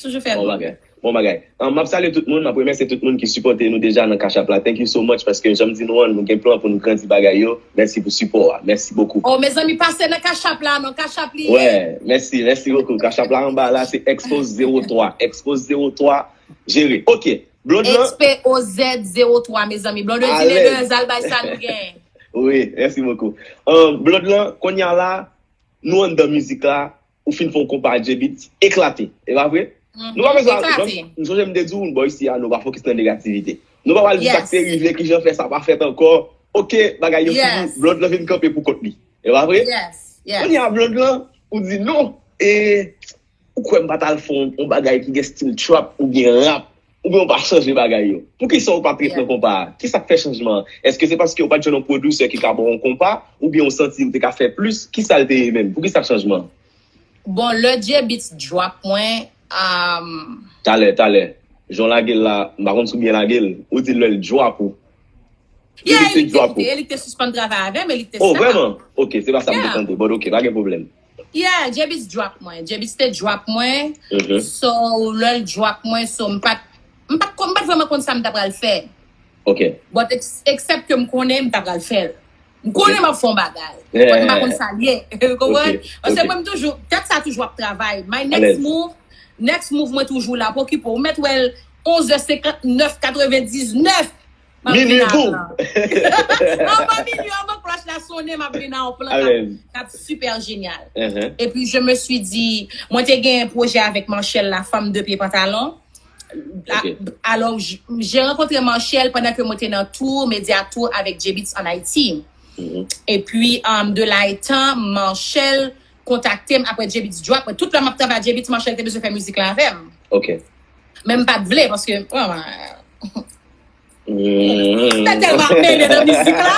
toujou fè Bon de mon bagay. Bon bagay. Um, m ap salye tout moun, m ap remèsye tout moun ki sipòte nou deja nan Cash App la. Thank you so much paske jan m di nou an, nou gen plan pou nou grandi bagay yo. Mèsi pou sipò a. Mèsi bokou. Oh, mezanmi, pase nan Cash App la, non, Cash App li ye. Ouais, mèsi, mèsi bokou. Cash App la anba la, se Expose zéro trois. Expose zéro trois, jere. Ok, Blonde lan. X P O Z zéro trois, mezanmi. Blonde Alèz. Dinner, al bay sa nou gen. Wi, mèsi bokou. Um, Blonde lan, kounye a la, nou anndan mizik la, ou fin fè yon konpa ak J-Beatz, eklate. E pa vre? Nou pa bezwen, Eklate. M sonje m te di w, bò isi a, nou pa fokis nan negativite. Nou pa pral di sa k te Yes. Rive, kijan fè sa pa fèt ankò. Ok, bagay yo fini, Yes. Blonde lan vin kanpe pou kont li. E pa vre? Yes, yes. Kounye a Blonde lan, ou di non. E ou kwè m pa t al fè yon, yon bagay ki gen stil trap oubyen rap, oubyen ou pa chanje bagay yo? Poukisa ou pa t ret Yeah. Nan konpa a? Kisa k fè chanjman an? Èske se paske ou pa t jwenn yon pwodisè ki ka ba w yon konpa, oubyen ou santi ou te ka fè plis? Kisa l te ye menm? Poukisa chanjman an? Bon, lè J-Beatz drop mwen, um, Talè, talè. Jan w lage l la, m pa konn si w byen lage l. Ou di lè l drop ou. Yeah, J-Beatz e li k te, drop li te, ou. e li k te sispann travay avè m, e li k te Oh, stop. Vrèman? Ok, se pa sa m te Yeah. Tande. But ok, pa gen pwoblèm. Yeah, J-Beatz drop mwen. J-Beatz te drop mwen. Mhm. So, lè l drop mwen, so, m pa t, m pa t, m pa t vrèman konn sa m ta pral fè. Ok. But ex, except ke m konnen m ta pral fè l. M konnen Ok. M ap fè yon bagay. Yeah. But m pa konn sa l ye. Ou konprann? Ok, Paske ok. Mwen, m toujou, tèt sa toujou ap travay. My next Alèz. Move, next move mwen toujou la pou okipe w. Ou mèt wè l onz è senkantnèf, katrevendiznèf. M ap vin a plan. Anvan minui, anvan klòch la sonnen, m ap vin a yon plan k ap, k ap super génial. Epi, je me suis dit, mwen te gen pwojè avèk Marshelle, la femme de pied pantalon. Alò, j'ai rencontré Marshelle pendant que mwen te nan tour, média tour avec J-Beatz en Haïti. Epi, um, de là étant, Marshelle kontakte m apre J-Beatz drop. Tout lè m ap travay J-Beatz, Marshelle te bezwen fè mizik la avè m. Men m pa t vle, paske, m te tèlman ap mele nan mizik la.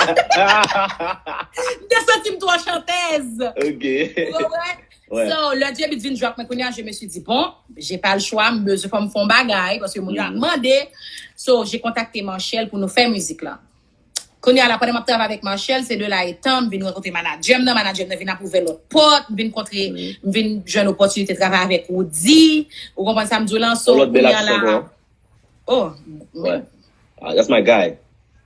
M te santi m twò chantèz. Ou konprann? So, lè J-Beatz vin drop mwen kounye a, je me suis dit, bon, j'ai pas le choix, m bezwen fè m fè yon bagay, paske moun yo ap mande. So, j'ai contacté Marshelle pou nou fè mizik la. Kounye a la, pandan m ap travay avèk Marshelle, se de là étant, m vin rankontre manadjè m nan, manadjè m nan vin ap ouvè lòt pòt, m vin kontre, m vin jwenn opòtinite travay avèk Roody. Ou konprann sa m di w lan? So, kounye a la, oh, ah, that's my guy.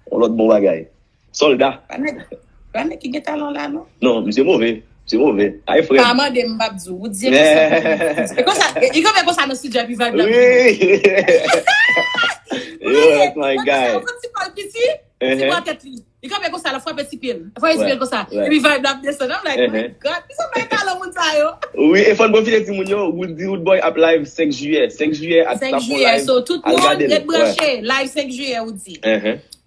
Yon lòt bon bagay. Sòlda. Pa nèg, pa nèg ki gen talan la, non? Non, misye move. Misye move. Ay, frè. Pa mande m, m p ap di w. Ou di e konsa. E konsa, e kanpe konsa nan studio, epi vibe la. Wi. Yo, that's my guy. Ou konn ti kòl piti? Ti bò tèt li. Li kanpe konsa, l ap frape ti pye l. Frape ti pye l konsa. Epi vibe la ap desann. I'm like, my God, ki sa bay talan moun sa yo? Wi, e fò n pwofite di moun yo, Roody Roodboy ap live senk jiyè. Senk jiyè, ap fè yon live. Senk jiyè, so tout moun, ret branche. Live senk jiyè, Roody.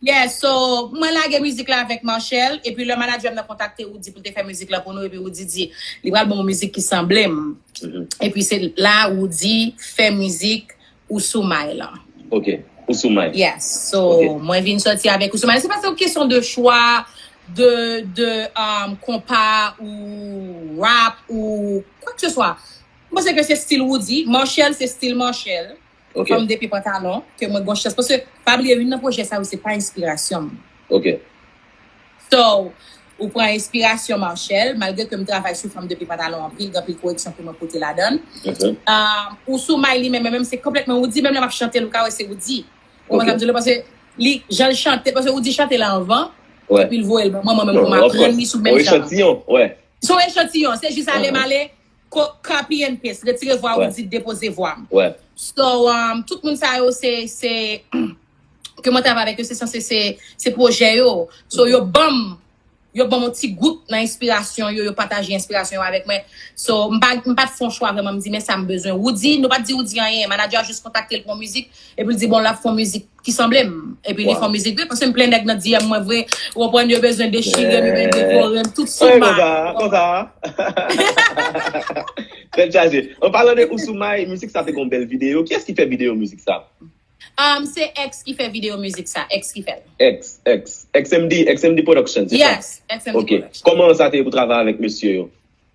Yeah, so, mwen lage mizik la avèk Marshelle, epi lè manadjè m nan kontakte Roody pou l te fè mizik la pou nou, epi Roody di, li pral ban mwen mizik ki sanble m. Epi se la Roody fè mizik Ou Sou May lan. Ok, Ou Sou May. Yes, so, mwen vin sòti avèk Ou Sou May. Se pa se yon kesyon de chwa, de, de um, konpa, ou rap, ou kwa ke se swa. Mwen panse ke se stil Roody. Marshelle, se stil Marshelle. Fanm de pye pantalon, ke mwen gon chans. Paske, pa bliye, youn nan pwojè sa yo, se pa enspirasyon m. Ok. So, ou pran enspirasyon Marshelle, malgre ke m travay sou Fanm de pye pantalon anpil, gen anpil koreksyon ke mwen pote ladan l. Ou Sou May li menm, menm se konplètman Roody, menm lè m ap chante l, ou ka wè se Roody. Ou konprann sa m di w la, paske li, jan l chante, paske Roody chante l anvan, epi l voye l ban mwen, mwen menm pou m aprann li sou menm jan. Yon echantiyon, wè. Se yon echantiyon, se jis ale m ale, Ko, copy and paste, retire vwa Roody, depoze vwa m. So, um, tout moun sa yo, se, se, ke mwen travay avèk yo, se sanse se, se pwojè yo. So, yo ban m, yo ban m yon ti gout nan enspirasyon yo, yo pataje enspirasyon yo avèk mwen. So, m pa, m pa t fè yon chwa vrèman, m di, men sa m bezwen. Roody, nou pa t di Roody anyen, manadjè a jis kontakte l pou yon mizik, epi l di, bon, l ap fè yon mizik ki sanble m. Epi li fè mizik vre, paske m plen nèg nan D M mwen vre. Ou konprann, yo bezwen dechire m, yo bezwen devore m, tout sou ma. Konsa, konsa. Tèt chaje. An palan de Ou Sou May, mizik sa te gon bèl videyo. Kiyès ki fè videyo mizik sa? Um, se X ki fè videyo mizik sa, X ki fè l. X, X, X M D, X M D Production, se sa? Yes, X M D Production. Ok. Kòman sa te ye pou travay avèk mesye yo?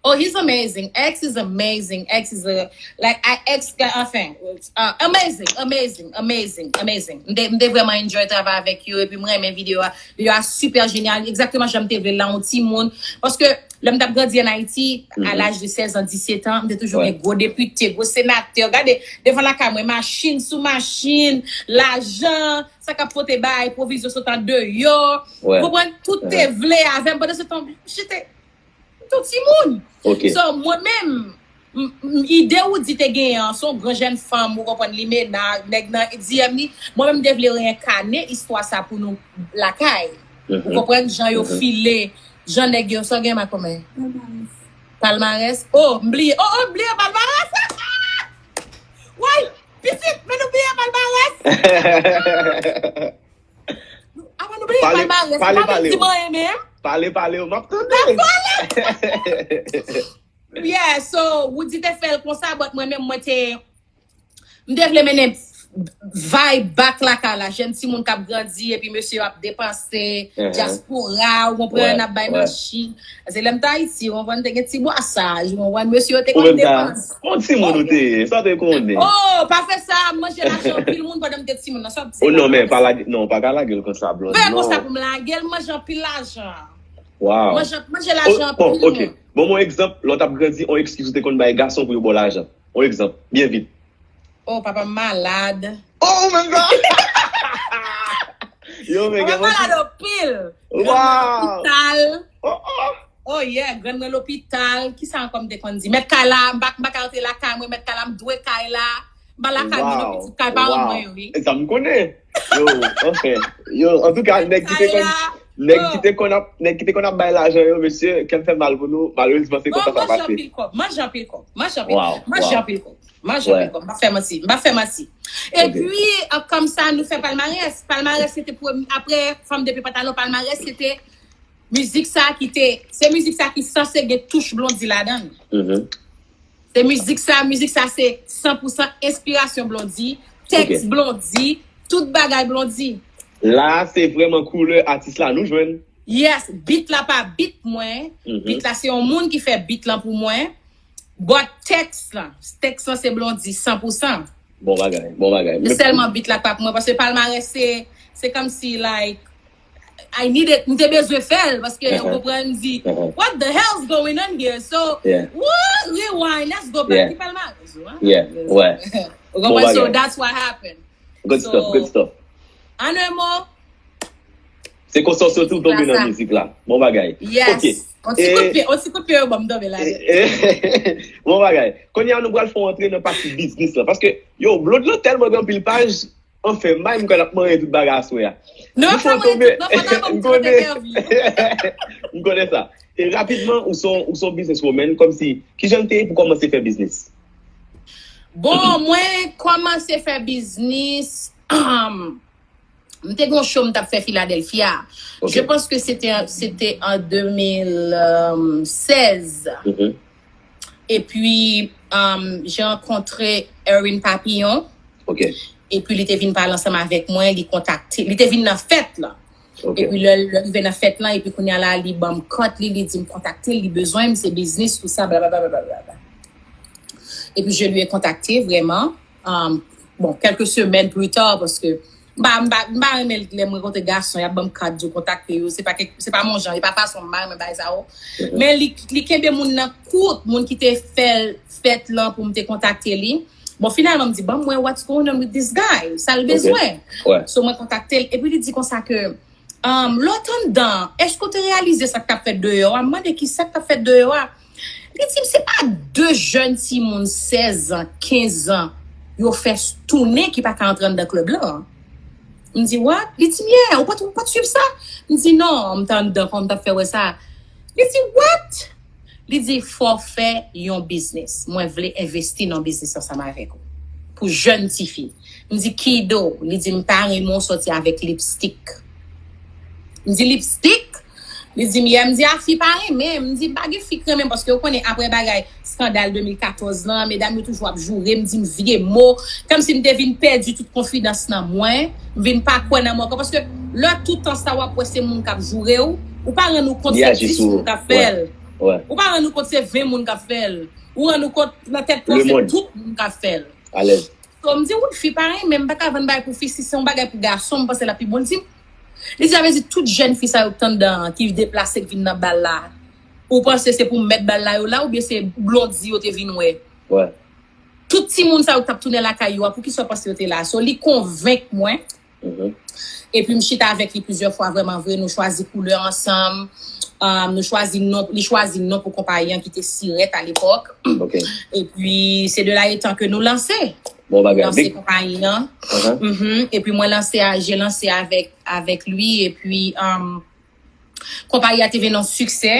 Oh, he's amazing. X is amazing. X is a, like, I, X, anfen, uh, amazing, amazing, amazing, amazing. M te, m te vrèman enjoy travay avèk yo, epi m renmen videyo a. Videyo a super génial, egzakteman jan m te vle l la, yon timoun. Paske, lè m t ap grandi an Ayiti, a laj de sèz an, disèt an, m te toujou gen gwo depite, gwo senatè. Gade, devan lakay mwen, machin sou machin, lajan, sa k ap pote bagay, pwovizyon sot andeyò. Ou konprann? Tout te vle avè m. Pandan se tan, m te M t on timoun. So, mwen menm, m, m, ide Roody te genyen an, se yon gran jèn fanm, ou konprann, limena, nèg nan D M li. Mwen menm, m te vle reyenkane istwa sa pou nou lakay. Ou konprann jan yo file, jan nèg yo, sa w gen makomè? Palmarès. Oh, m bliye. Oh, oh, m bliye palmarès. Woy, pitit, men nou bliye palmarès. Apa nou bliye palmarès? Pale, pale, pale. Pale, pale, m ap tande. Yeah, so, Roody te fè l konsa, but mwen menm, mwen te, m te vle mennen vibe back lakay la, jèn timoun k ap grandi, epi mesye yo ap depanse, dyaspora, ou konprann, ap bay machin. Se lè m t Ayiti, ou konprann, te gen ti bwasaj, ou konprann, mesye yo te konn depanse. Ou menm ta, yon timoun ou te ye, sa w te konnen? Oh, pa fè sa, m manje lajan anpil moun pandan m te timoun nan, sa w ap di la? Oh non, men pa lage, non, w pa ka lage l konsa, Blonde, non. Fè konsa pou m lage l, m manje anpil lajan. Wow. Manje, manje lajan anpil moun. Bon, ok. Bon, yon egzanp, lè w t ap grandi, yon eskiz ou te konn bay gason pou yo ba w lajan. Yon egzanp, byen vit. Oh, papa m malad. Oh, ou menm sa? Yo, men gen moun ki malad anpil. Wow. Lopital. Oh, oh. Oh yeah, grann mwen lopital. Kisa ankò m te konn di? Mèt kay la, m pa, m pa ka rantre lakay mwen, mèt kay la, m dwe kay la. M pa lakay mwen non, pitit, kay paran mwen yo, wi. Sa m konnen. Yo, anfen. Yo, antouka, nèg ki te konn, nèg ki te konn ap, nèg ki te konn ap bay lajan yo, mesye, kè m fè mal pou nou. Malerezman, se konsa sa pase. Manje anpil kòb, manje anpil kòb, manje anpil, manje anpil kòb, manje anpil kòb. M pa fè manti, m pa fè manti. Epi, kòm sa, nou fè palmarès. Palmarès, se te premye, apre Fanm de Pye Pantalon, palmarès, se te mizik sa ki te, se mizik sa ki sanse gen touch Blondy ladan l. Se mizik sa, mizik sa se san pou san enspirasyon Blondy, tèks Blondy, tout bagay Blondy. La, se vrèman koulè atis la nou jwenn. Yes, beat la pa beat mwen. Beat la se yon moun ki fè beat lan pou mwen. But tèks lan, tèks lan se Blondy san pou san. Bon bagay, bon bagay. Se sèlman beat la k pa pou mwen, paske palmarès se, se kòmsi, like, I need it, m te bezwen fè l, paske ou konprann, m di, what the hell's going on here? So, what? Rewind, let's go back. Ki palmarès ou, hein? Ou konprann? So, that's what happened. Good stuff, good stuff. An un mot, se konsa w soti w tonbe nan mizik la. Bon bagay. Yes. On ti kout pye, on ti kout pye yo ban m tonbe la. Bon bagay. Kounye a nou pral fè w antre nan pati biznis la. Paske, yo, Blondy lan tèlman gen anpil paj, anfen, m pa menm kwè l ap manyen tout bagay aswè a. Non, pa manyen tout, non, pa ta ban m ti kote kè vi. M konnen sa. E rapidman, ou son, ou son business woman, kòmsi, kijan l te ye pou kòmanse fè biznis? Bon, mwen kòmanse fè biznis, M te gen yon show m t ap fè Philadelphia. Je pense que c'était, c'était en deux mille seize. Et puis, euh, j'ai rencontré Erwin Papillon. Et puis, li te vin pale ansanm avèk mwen, li kontakte, li te vin nan fèt la. Et puis, lè, lè rive nan fèt la, epi kounye a la, li ban m kont li, li di m kontakte l, li bezwen m, se biznis, tout sa, blablabla. Et puis, je lui ai contacté, vraiment. Um, bon, quelques semaines plus tard, paske m pa, m pa, m pa renmen lè m rankontre gason, y ap ban m kat, di w kontakte yo. Se pa kèk, se pa mon jan, e pa fason m, m pa renmen bagay sa yo. Men li, li kenbe moun nan kout, moun ki te fè l, fèt lan pou m te kontakte li. Bon, finalman, m di, ban m wè what's going on with this guy. Sa l bezwen. So, mwen kontakte l. Epi li di konsa ke, um, lè w t anndan, èske w te reyalize sa k t ap fèt deyò a? M mande ki sa k t ap fèt deyò a. Li di m se pa de jèn timoun sèz an, kenz an, yo fè tounen ki pa ka antre anndan klèb lan. M di, what? Li di m, yeah, ou pa t, ou pa t swiv sa? M di, non, m t anndan, kòman m t ap fè wè sa? Li di, what? Li di, fò w fè yon biznis. Mwen vle envesti nan yon biznis ansanm avèk ou. Pou jèn tifi. M di, kido? Li di, m pa renmen w sòti avèk lipstik. M di, lipstik? Li di m, yeah. M di, a, fi pa renmen m. M di, pa gen fi k renmen m, paske ou konnen, apre bagay, eskandal de mil katòz lan, medam yo toujou ap joure m, di m vye mo, kòmsi m te vin pèdi tout konfidans nan mwen, m vin pa kwè nan mwen ankò, paske lè tout tan sa w ap wè se moun k ap joure w, ou pa rann ou kont se dis moun k ap fè l, ou pa rann ou kont se ven moun k ap fè l, ou rann ou kont nan tèt pa w se tout moun k ap fè l. So, m di, wout, fi pa renmen m, m pa ka vann bagay pou fi, si se yon bagay pou gason, m panse l ap pi bon. Li di m, li di, sa vle di tout jèn fi sa yo k t anndan an, ki deplase, k vin nan bal la, ou panse se pou mèt bal la yo la, oubyen se Blondy yo te vin wè? Tout timoun sa yo k t ap tounen lakay yo a, poukisa w panse yo te la? So, li konvenk mwen. Epi m chita avèk li plizyè fwa, vrèman vre, nou chwazi koulè ansanm. Um, nou chwazi non, li chwazi non pou konpayi an ki te Sirèt alepòk. Epi se de la etan ke nou lanse. Nou lanse konpayi an. Epi mwen lanse, j'ai lancé avec, avec lui. Epi, um, konpayi a te vin yon siksè.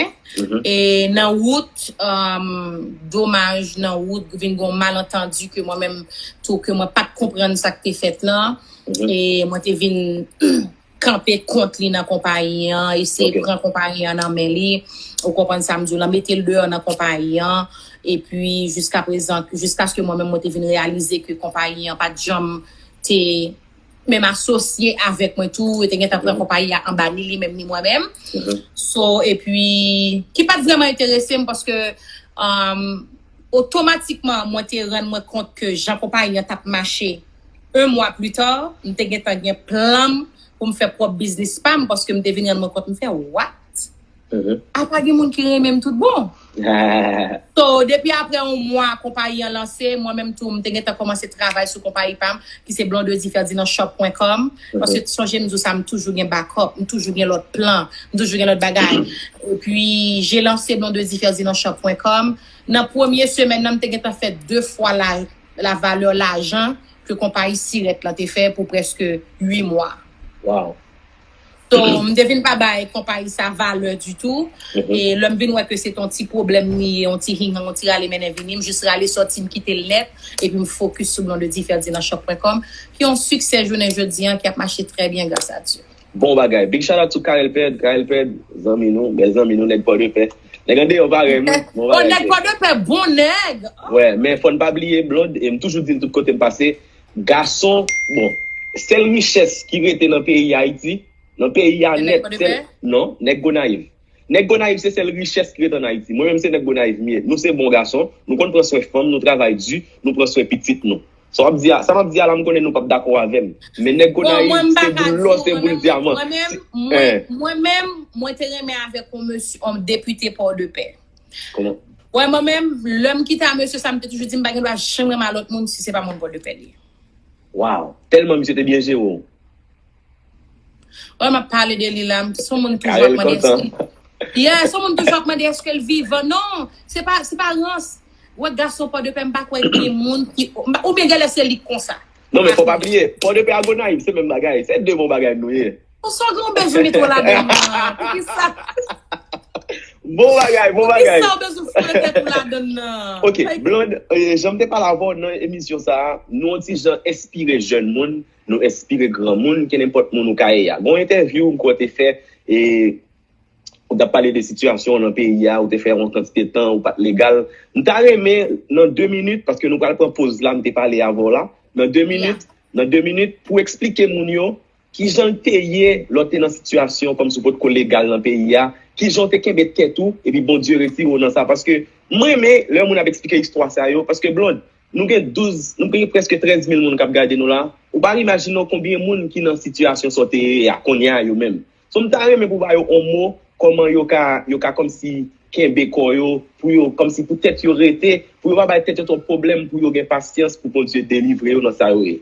E nan wout, um, domaj, nan wout, vin gen yon malantandi ke mwen menm tou, ke mwen pa t konprann sa k te fèt lan. E mwen te vin kanpe kont li nan konpayi an, eseye pran konpayi an nan men li. Ou konprann sa m di w lan, mete l deyò nan konpayi an. Epi, jiska prezan, jiskaske mwen menm, mwen te vin reyalize ke konpayi an pa t janm te menm asosye avèk mwen tou, yo te gentan pran konpayi a anba ni li menm ni mwen menm. So, epi, ki pa t vrèman enterese m paske, um, otomatikman, mwen te rann mwen kont ke jan konpayi an t ap mache, un mwa pli ta, m te gentan gen plan m pou m fè pwòp biznis pa m, paske m te vin rann mwen kont, m fè, what? Apa gen moun ki renmen m tout bon. So, depi apre yon mwa konpayi an lanse, mwen menm tou, m te gentan kòmanse travay sou konpayi pa m, ki se blondedy ferdinand shop pwen kòm. Paske sonje m di w sa, m toujou gen backup, m toujou gen lòt plan, m toujou gen lòt bagay. Epi, j'ai lancé blondedy ferdinand shop pwen kòm. Nan premye semèn nan, m te gentan fè de fwa la, la valè lajan ke konpayi sirèt lan te fè pou prèske uit mwa. Wow. So, m te vin pa bay konpayi sa valè ditou. E lè m vin wè ke se t on ti pwoblèm li ye, on ti hinghang, on ti rale mennen vini, m jis rale sòti, m kite l nèt, epi m fokis sou Blondedy Ferdinand Shop pwen kòm, ki yon siksè jounen jodi an, ki ap mache trè byen, gras a Dye. Bon bagay. Big shout out to Karel Pèd. Karel Pèd, zanmi nou, bèl zanmi nou, nèg Pòdepè. Nèg andeyò parèy nou. Bon oh, nèg Pòdepè, bon nèg. Wè, men fò n pa bliye Blonde, e m toujou di l tout kote m pase, gason, bon, sèl richès ki rete nan peyi Ayiti, nan peyi a nèt, sèl, non, nèg Gonayiv. Nèg Gonayiv se sèl richès ki rete an Ayiti. Mwen menm se nèg Gonayiv m ye. Nou se bon gason, nou konn pran swen fanm, nou travay di, nou pran swen pitit nou. Sa w ap di a, sa m ap di a la, m konnen nou p ap dakò avè m. Men nèg Gonayiv, se boul lò, se boul dyaman. Mwen menm, mwen te renmen avèk yon mesye, yon depite Pòdepè. Kòman? Wè, mwen menm, lè m kite a mesye sa, m te toujou di m pa gen dwa janm renmen a lòt moun si se pa moun Pòdepè li ye. Wow! Tèlman misye te byen jere w. Wè, m ap pale de li la, m se yon moun toujou ap mande èske yeah, se yon moun toujou ap mande èske l vivan. Non, se pa, se pa rans. Wè, gason Pòdepè, m pa kwè gen moun ki, oubyen genlè se li k konsa. Non, men fò pa bliye, Pòdepè a Gonayiv, se menm bagay. Se de bon bagay nou ye. Ou sa w gen yon bezwen mete w ladann nan? Poukisa? Bon bagay, bon bagay. Poukisa w bezwen foure tèt ou ladann nan? Ok, Blonde, jan m te pale avè w nan emisyon sa a, nou yon ti jan enspire jèn moun, nou enspire granmoun, kenenpòt moun ou ka ye a. Gon entèvyou m kwè w te fè, e ou t ap pale de sitiyasyon w nan peyi a, ou te fè yon kantite tan, ou pa t legal. M ta renmen, nan de minit, paske nou pral pran poz la, m te pale avè w la, nan de minit, nan de minit, pou w eksplike moun yo, kijan l te ye lè w te nan sitiyasyon kòmsi w potko legal nan peyi a, kijan w te kenbe tèt ou, epi Bondye retire w nan sa, paske m renmen lè moun ap eksplike istwa sa yo, paske Blonde, nou gen douz, nou gen prèske trèz mil moun k ap gade nou la, ou pa imajine w konbyen moun ki nan sitiyasyon sa w te ye a kounye a yo menm. So m ta renmen pou w ba yo yon mo, kòman yo ka, yo ka kòmsi kenbe kò yo, pou yo, kòmsi pou tèt yo rete, pou yo pa bay tèt yo twòp pwoblèm, pou yo gen pasyans, pou Bondye delivre yo nan sa yo ye.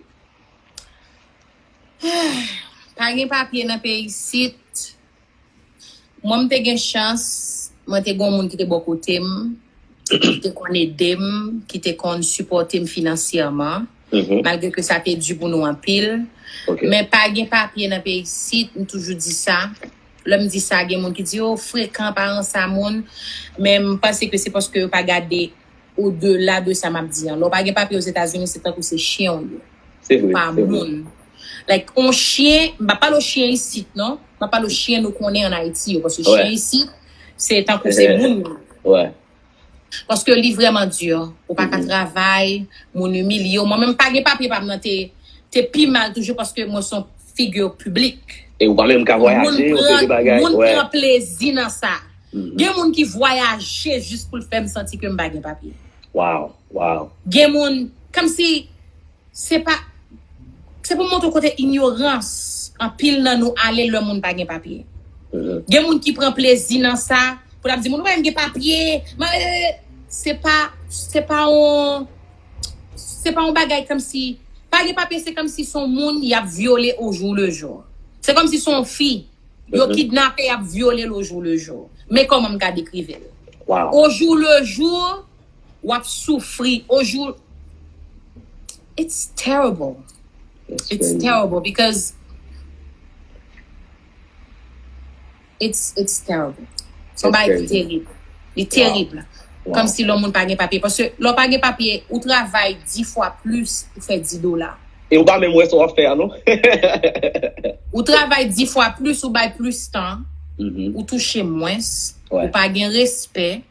Pa gen papye nan peyi isit. Mwen, m te gen chans, mwen te gen yon moun ki te bò kote m, ki te konn ede m, ki te konn sipòte m finansyèman, malgre ke sa te di pou nou anpil. Men pa gen papye nan peyi isit, m toujou di sa. Lè m di sa, gen moun ki di, "O, frekan, pa ranse a moun." Men m panse ke se paske yo pa gade odela de sa m ap di an. Lè w pa gen papye Ozetazini, se tankou se chen w ye. Ou pa moun. Like, on chen, m pa pale w chen isit, non. M pa pale w chen nou konnen an Ayiti yo. Paske chen isit, se tankou se moun yo. Paske li vrèman di. Ou pa ka travay, moun imilye w. Mwen menm, pa gen papye pa m nan te, te pi mal toujou paske mwen se yon figi piblik. E ou pa menm ka vwayaje, ou fè de bagay. Moun pran plezi nan sa. Gen moun ki vwayaje jis pou l fè m santi ke m pa gen papye. Wow, wow. Gen moun, kòmsi, se pa, se pou montre kote inyorans anpil nan nou ale lè moun pa gen papye. Gen moun ki pran plezi nan sa, pou l ap di, "Moun, ou pa menm gen papye." Se pa, se pa yon, se pa yon bagay kòmsi, pa gen papye, se kòmsi se yon moun y ap vyole au jour le jour. Se kòmsi se yon fi, yo kidnape, y ap vyole l au jour le jour. Men kòman m ka dekrive l. Au jour le jour, w ap soufri. Au jour, it's terrible. It's terrible because it's, it's terrible. Se yon bagay ki terib. Li terib. Kòmsi lè yon moun pa gen papye. Paske lè w pa gen papye, ou travay dis fwa plis pou fè dis dola. E ou pa menm wè sa w ap fè a, non? Ou travay dis fwa plis, ou bay plis tan, ou touche mwens, ou pa gen respè,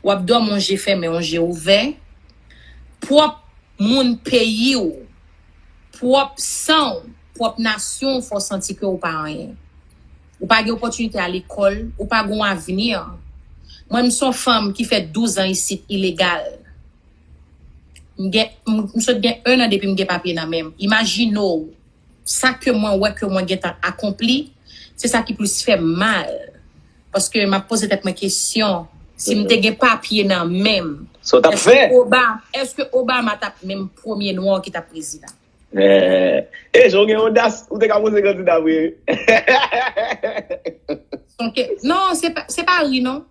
w ap dòmi yon je fèmen, yon je ouvè. Pwòp moun peyi w, pwòp san w, pwòp nasyon w fè w santi ke w pa anyen. Ou pa gen opòtinite al lekòl, ou pa gen yon avni. Mwen, m se yon fanm ki fè douz an isit ilegal. M gen, m, m sot gen en an depi m gen papye nan men m. Imajine w, sa ke mwen wè ke mwen gentan akonpli, se sa ki plis fè m mal. Paske m ap poze tèt mwen kesyon, si m te gen papye nan men m, sa w t ap fè? Èske Oba-, èske Obama t ap menm premye nwa ki t ap prezidan? E, e, jan w gen odas, ou te ka poze kandida vre. Se yon ke-, non, se pa, se pa ri, non.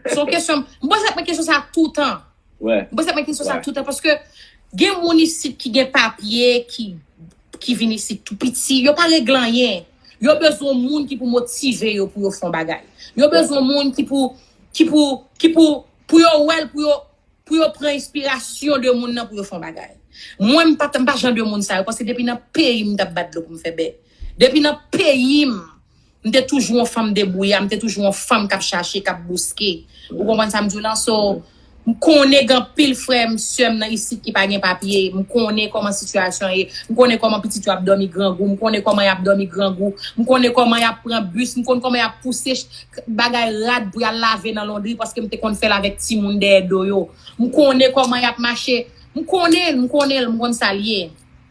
Se yon kesyon, m poze tèt mwen kesyon sa toutan. M poze tèt mwen kesyon sa toutan, paske Gen moun isit ki gen papye, ki, ki vin isit tou piti. Yo pa regle anyen. Yo bezwen moun ki pou motive yo pou yo fè yon bagay. Yo bezwen moun ki pou, ki pou, ki pou, pou yo wè l, pou yo, pou yo pran enspirasyon de moun nan pou yo fè yon bagay. Mwen, m pa, m pa jan de moun sa yo, paske depi nan peyi m, m t ap bat dlo pou m fè bè. Depi nan peyi m, m te toujou yon fanm debouya, m te toujou yon fanm k ap chache, k ap bouske. Ou konprann sa m di w lan? So, m konnen gen anpil frè m, sè m nan isit ki pa gen papye. M konnen kòman sitiyasyon ye. M konnen kòman pitit yo ap dòmi grangou. M konnen kòman y ap dòmi grangou. M konnen kòman y ap pran bis. M konn kòman y ap pouse ch-, bagay rad pou y al lave nan londri paske m te konn fè l avèk timoun dèyè do yo. M konnen kòman y ap mache. M konnen l, m konnen l, m konn sa l ye.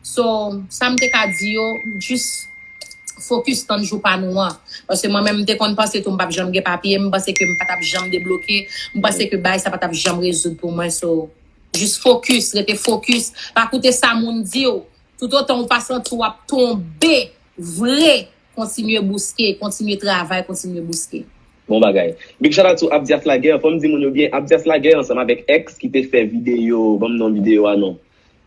So, sa m te ka di yo, jis fokis tann jou pa nou an. Paske mwen menm, m te konn panse tou m p ap janm gen papye, m panse ke m pa t ap janm debloke, m panse ke bagay sa pa t ap janm rezoud pou mwen. So, jis fokis, rete fokis. Pa koute sa moun di w. Toutotan ou pa santi w ap tonbe vre, kontinye bouske, kontinye travay, kontinye bouske. Bon bagay. Big shout out to Abdias Laguerre. Fò m di moun yo byen, Abdias Laguerre ansanm avèk X ki te fè videyo, ban m non videyo a non.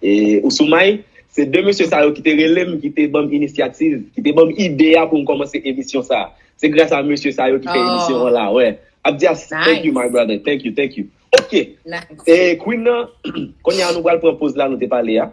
E Ousoumay, se de mesye sa yo ki te rele m, ki te ban m inisyativ, ki te ban m ide a pou m kòmanse emisyon sa. Se gras a mesye sa yo ki fè emisyon an la, wè. Abdias, thank you my brother, thank you, thank you. Ok. E Queen nan, kounye a nou pral pran poz la nou te pale a.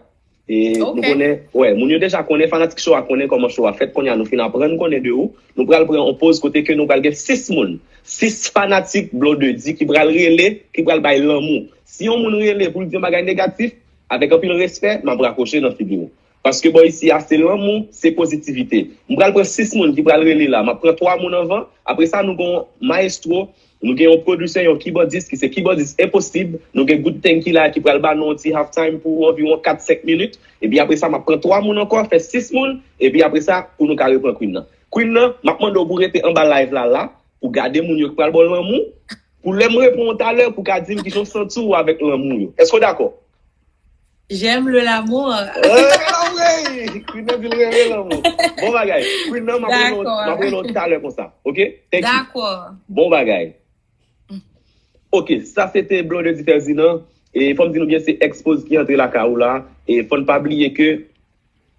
E nou konnen, wè, moun yo deja konnen, fanatik show a konnen kòman show a fèt, kounye a nou fin aprann konnen de ou. Nou pral pran yon poz kote ke nou pral gen sis moun, sis fanatik Blondedy ki pral rele, ki pral bay lanmou. Si yon moun rele pou l di yon bagay negatif, avèk anpil respè, m ap rakwoche nan figi w. Paske bò isi a, se lanmou, se pozitivite. M pral pran sis moun ki pral rele la. M ap pran twa moun anvan. Apre sa, nou gen yon mayestwo, nou gen yon pwodisè, yon kibòdis ki se kibòdis enposib. Nou gen Good Thing ki la, ki pral ba nou yon ti half time pou anviwon kat, senk minit. Epi apre sa, m ap pran twa moun ankò, fè sis moun. Epi apre sa, pou nou ka repran Queen nan. Queen nan, m ap mande w pou w rete anba live la, la, pou gade moun yo ki pral ba w lanmou, pou lè m reponn w talè, pou w ka di m kijan w santi w avèk lanmou yo. Èske w dakò? J'aime le l'amour. Renmen lanmou, ey! Queen nan di l renmen lanmou. Bon bagay. Queen nan, m ap rele w, m ap rele w talè konsa. Ok? Thank you. Dakò. Bon bagay. Ok, sa se te Blondedy Ferdinand. E fò m di nou byen, se X Pose ki antre lakay ou la. E fò n pa bliye ke,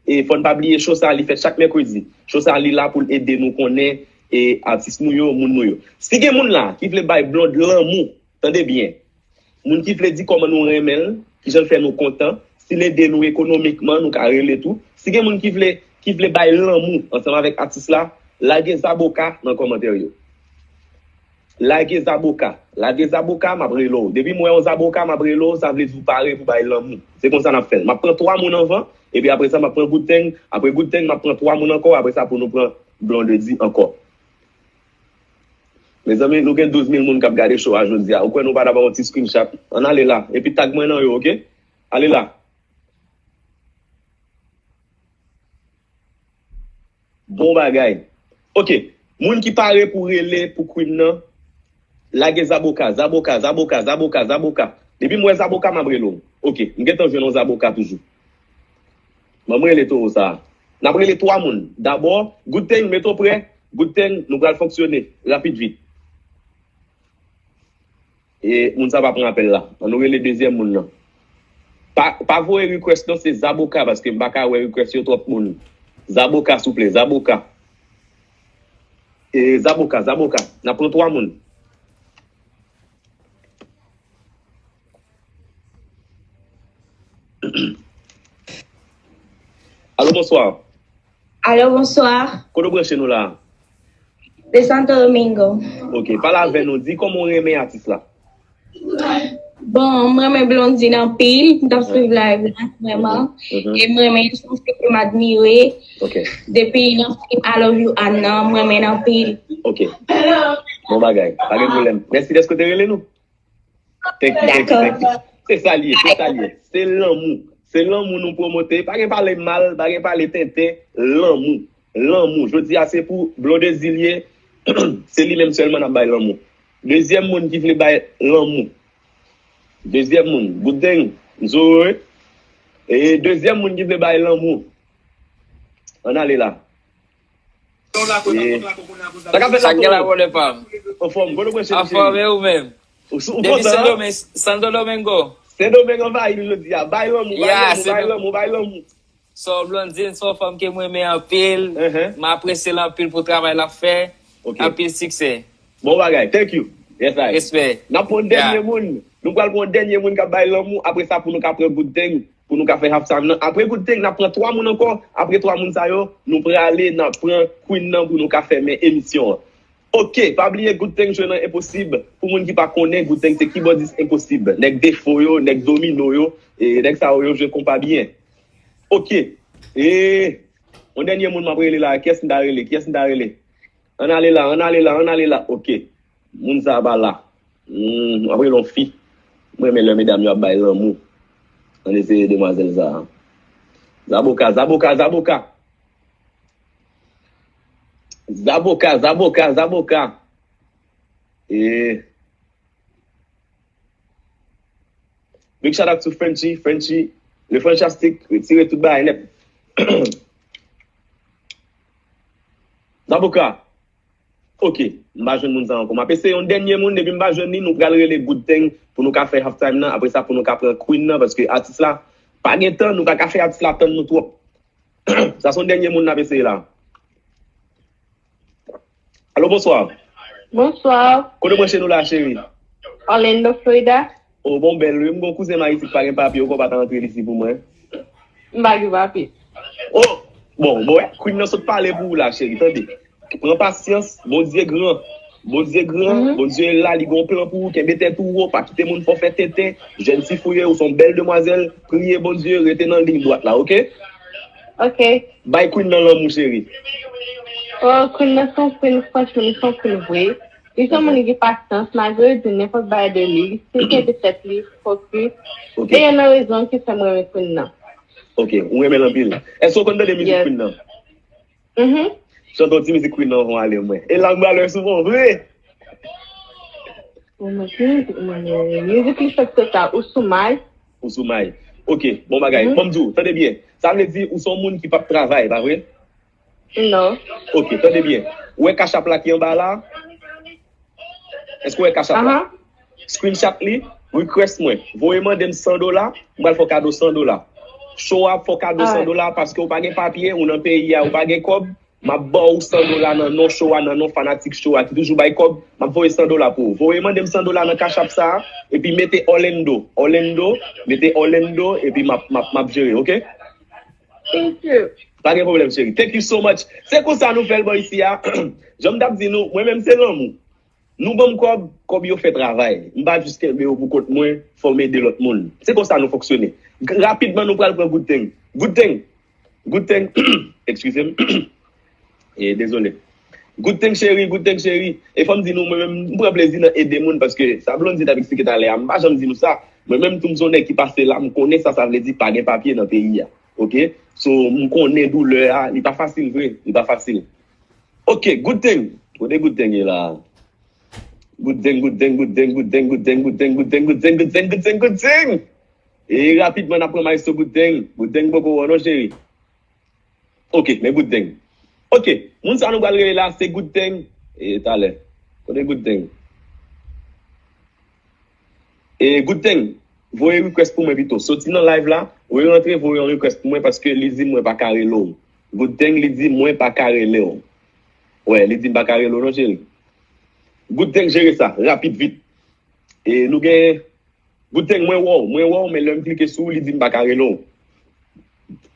e fò n pa bliye show sa li fèt chak mèkredi. Show sa li la pou l ede nou konnen e atis nou yo, moun nou yo. Si gen moun la ki vle bay Blonde lanmou, tande byen. Moun ki vle di kòman nou renmen l, kijan l fè nou kontan, si l ede nou ekonomikman, nou ka rele tou. Si gen moun ki vle, ki vle bay lanmou ansanm avèk atis la, lage zaboka nan kòmantè yo. Lage zaboka. Lage zaboka, m ap rele w. Depi m wè yon zaboka, m ap rele w, sa vle di w pare pou bay lanmou. Se konsa n ap fè l. M ap pran twa moun anvan, epi apre sa, m ap pran Good Thing. Apre Good Thing, m ap pran twa moun ankò, apre sa pou nou pran Blondedy ankò. Mezanmi, nou gen douz mil moun k ap gade show a jodi a. Ou kwè nou pa ta ba yon ti screenshot? Ann ale la. Epi tag mwen nan yo, ok? Ale la. Bon bagay. Ok. Moun ki pare pou rele pou Queen nan, lage zaboka, zaboka, zaboka, zaboka, zaboka. Depi m wè zaboka, m ap rele w. Ok. M gentan jwenn yon zaboka toujou. Ban m rele towo sa a. N ap rele twa moun. Dabò, Good Thing, mete w prè. Good Thing, nou pral fonksyone. Rapid vit. E moun sa pa pran apèl la. Ann nou rele dezyèm moun nan. Pa, pa voye request non, se zaboka, paske m pa ka wè request yo twòp moun. Zaboka, souple, zaboka. E zaboka, zaboka. N ap pran twa moun. Alo, bonswa. Alo, bonswa. Kote w branche nou la? De Santo Domingo. Ok, pale avè nou, di kòman w renmen atis la. Bon, m renmen Blondedy anpil, m t ap swiv live la, vrèman. E m renmen, se yon fi ke m admire. Ok. Depi nan fim I Love You Ann nan, m renmen l anpil. Ok. Bon bagay, pa gen pwoblèm. Mèsi dèske w te rele nou. Thank you, thank you, thank you. Se sa l ye, se sa l ye. Se lanmou. Se lanmou nou pwomote. Pa gen pale mal, pa gen pale tenten. Lanmou. Lanmou. Jodi a se pou Blondedy l ye. Se li menm sèlman n ap bay lanmou. Dezyèm moun ki vle bay lanmou. Dezyèm moun. Good Thing. M sou ou wi. E dezyèm moun ki vle bay lanmou. Ann ale la. Sa k ap fèt la, Toro? Anfòm, kote w branche nou, cheri? Anfòm, e ou menm? Ou, ou kontan? Depi Santo Domingo. Sendomeng anvayi nou jodi a. Bay lanmou, bay lanmou, bay lanmou, bay lanmou. So Blondine se yon fanm ke mwen renmen anpil. M apresye l anpil pou travay l ap fè. Anpil siksè. Bon bagay, thank you. Yes I. Respè. N ap pran yon dènye moun. Nou pral pran yon dènye moun k ap bay lanmou. Apre sa pou nou ka pran Good Thing, pou nou ka fè half time nan. Apre Good Thing, n ap pran twa moun ankò. Apre twa moun sa yo, nou prale, n ap pran Queen nan pou nou ka fèmen emisyon an. Ok, pa bliye Good Thing jwe nan Enposib. Pou moun ki pa konnen, Good Thing se kibòdis Enposib. Nèg defo yo, nèg domino yo, e nèg sa yo, yo jwe konpa byen. Ok. E yon dènye moun m ap rele la, kiyès m ta rele? Kiyès m ta rele? Ann ale la, ann ale la, ann ale la. Ok. Moun sa a pa la. Hmm, m ap rele yon fi. Mwen renmen lè medam yo ap bay lanmou. Ann eseye demwazèl sa a. Zaboka, zaboka, zaboka. Zaboka, zaboka, zaboka. E Big shout out to Frenchy, Frenchy, le Frenchastic, retire tout bagay nèt. Zaboka. Ok, m pa jwenn moun sa ankò. M ap eseye yon dènye moun, depi m pa jwenn li, nou pral rele Good Thing pou nou ka fè half time nan. Apre sa, pou nou ka pran Queen nan, paske atis la pa gen tan, nou pa ka fè atis la tann nou twòp. Sa se yon dènye moun n ap eseye la. Alo, bonswa. Bonswa. Kote w branche nou la, cheri? Orlando, Florida. O, bon, bèl, wi. M gon kouzen m Ayiti ki pa gen papye, ou kwè w pa ta antre li si pou mwen? M pa gen papye. O, bon, bon, wè, Queen nan sot pale pou ou la, cheri, tande. Pran pasyans, Bondye gran. Bondye gran, Bondye la, li gon plan pou ou, kenbe tèt ou wo, pa kite moun fè w fè tenten. Jèn ti fouye, ou se yon bèl demwazèl, priye Bondye, rete nan liy dwat la, oke? Oke. Bay Queen nan lanmou, cheri. O, Queen nan se yon Queen, franchman, li se yon Queen vre. Li se yon moun ki gen pasyans, malgre yo di nenpòt bagay de li, li still kenbe tèt li, fokis. E yon nan rezon ki fè m renmen Queen nan. Oke, ou renmen l anpil. Èske w konn tande mizik Queen nan? Mhm. Chante yon ti mizik Queen nan avan w ale mwen. E lang malè souvan vre. Mizik li sot se sa, ou sou may. Ou sou may. Oke, bon bagay. Ban m di w, tande byen. Sa vle di ou se yon moun ki p ap travay, pa vre? Non. Oke, tande byen. Ou wè Cash App la ki anba la? Èske w wè Cash App la? Screenshot li, request mwen. Voye mande m san dola, m pral fè w kado san dola. Show a ap fè w kado san dola paske ou pa gen papye, ou nan peyi a, ou pa gen kòb. M ap ba w san dola nan non show a, nan non fanatik show a ki toujou bay kòb. M ap voye san dola pou ou. Voye mande m san dola nan Cash App sa a, epi mete Orlando. Orlando, mete Orlando, epi m ap, m ap, m ap jere, oke? Thank you. Pa gen pwoblèm, cheri. Thank you so much. Se konsa nou fè l bò isi a. Jan m t ap di nou, mwen menm se lanmou. Nou ban m kòb, kòb yo fè travay. M pa jis kenbe yo pou kont mwen, fò m ede lòt moun. Se konsa nou fonksyone. Rapidman, nou pral pran Good Thing. Good Thing. Good Thing. Eskize m. E, dezole. Good Thing cheri, Good Thing cheri. E fò m di nou, mwen menm, m pran plezi nan ede moun paske sa Blondie t ap eksplike talè a, m pa janm di nou sa. Mwen menm tou m se yon nèg ki pase la, m konnen sa sa vle di pa gen papye nan peyi a. Oke? So, m konnen doulè a, li pa fasil vre, li pa fasil. Oke, Good Thing. Kote Good Thing ye la? Good Thing, Good Thing, Good Thing, Good Thing, Good Thing, Good Thing, Good Thing, Good Thing, Good Thing, Good Thing. E rapidman n ap pran Maestro Good Thing. Good Thing poko wè w non cheri. Oke, men Good Thing. Oke, moun sa nou pral rele la se Good Thing. E talè. Kote Good Thing? E Good Thing, voye request pou mwen pito. Soti nan live la, ou rantre voye yon request pou mwen paske li di mwen pa ka rele w. Good Thing, li di mwen pa ka rele w. Wè, li di m pa ka rele w non cheri. Good Thing, jere sa, rapid vit. E nou gen Good Thing, mwen wè w, mwen wè w, men lè m klike sou ou, li di m pa ka rele w.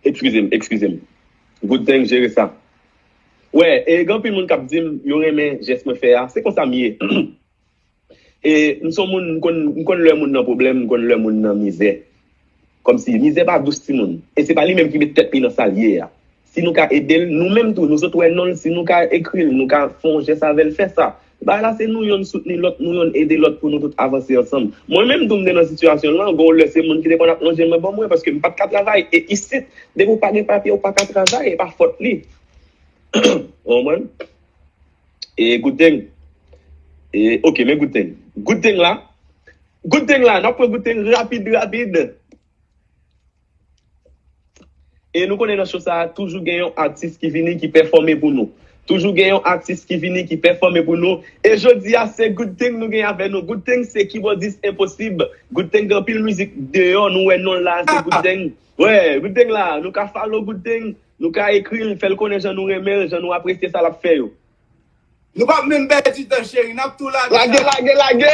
Eskize m, eskize m. Good Thing, jere sa. Wè, e gen anpil moun k ap di m yo renmen jès mwen fè a. Se konsa m ye. E m se yon moun, m konn, m konn lè moun nan pwoblèm, m konn lè moun nan mizè. Kòmsi mizè pa dous timoun. E se pa li menm ki met tèt li nan sa l ye a. Si nou ka ede l, nou menm tou, nou sot wè non l, si nou ka ekri l, nou ka fè yon jès avè l, fè sa. Bagay la se nou yonn soutni lòt, nou yonn ede lòt pou nou tout avanse ansanm. Mwen menm tou m te nan sitiyasyon lan, gen yon lè se moun ki te konn ap lonje men ban mwen paske m pa t ka travay. E isit, depi w pa gen papye, w pa ka travay, e pa fòt li. Ou konprann? E Good Thing. E, oke, men Good Thing. Good Thing la. Good Thing la, n ap pran Good Thing rapid, rapid. E nou konnen nan show sa a, toujou gen yon atis ki vini, ki pèfòme pou nou. Toujou gen yon atis ki vini, ki pèfòme pou nou. E jodi a, se Good Thing nou gen avè nou. Good Thing se kibòdis enposib. Good Thing gen anpil mizik deyò, nou wè non l la, se Good Thing. Wè, Good Thing la, nou ka follow Good Thing, nou ka ekri l, fè l konnen jan nou renmen l, jan nou apresye sa l ap fè yo. Nou p ap menm pèdi tan, cheri, n ap tou lage. Lage, lage, lage!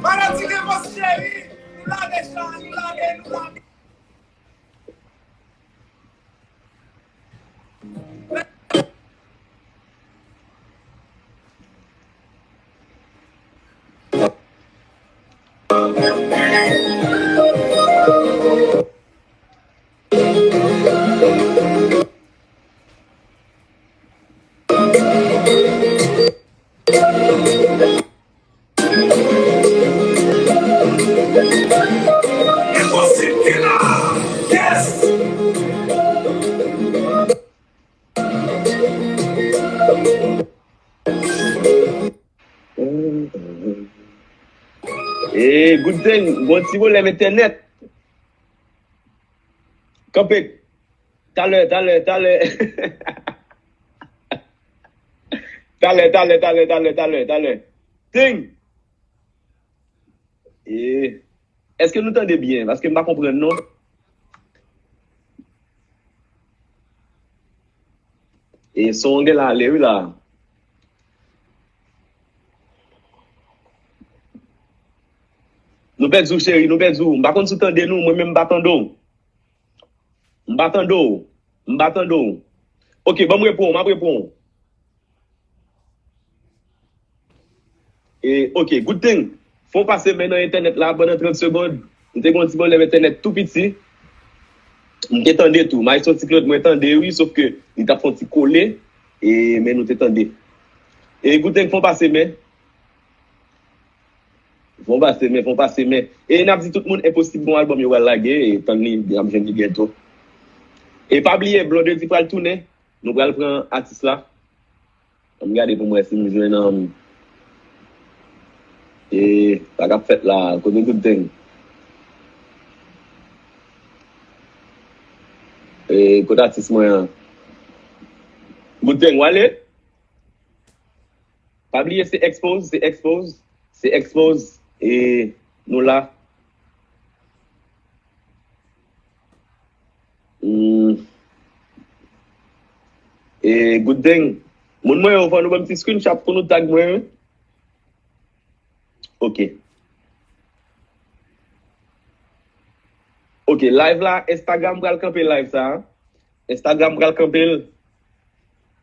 Fanatik Enpòs cheri, nou la deja, nou la, nou la. E, Good Thing, gon ti pwoblèm entènèt. Kanpe. Talè, talè, talè. Talè, talè, talè, talè, talè, talè. Ting! E, èske nou tande byen? Paske m pa konprann non. E son an gen la ale wi la. Nou pèdi w, cheri, nou pèdi w. M pa konn si w tande nou, mwen menm m pa tande w. M pa tande w. M pa tande w. Ok, ban m reponn w, m ap reponn w. E, ok, Good Thing. Fè w pase men nan entènèt la pandan trant segonn. M te gen yon ti pwoblèm entènèt tou piti. M te tande tou. Maestro Ti Claude, mwen tande wi, sof ke li t ap fè yon ti kole. E, men nou te tande. E, Good Thing, fè w pase men. Fè w pase men, fè w pase men. E n ap di tout moun Enposib gon albòm yo pral lage, e tann li, n ap jwenn li byento. E pa bliye, Blondedy pral tounen, nou pral pran atis la. Ann gade pou m wè si m jwenn, um, e sa k ap fèt la, kote Good Thing? E kote atis mwen an? Good Thing, w ale? Pa bliye, se Expose, se Expose, se Expose, e nou la. Hmm. E Good Thing. Moun mwen yo, fò nou ban m ti screenshot pou nou tag mwen, wi. Ok. Ok, live la, Instagram pral kanpe live sa a. Instagram pral kanpe l.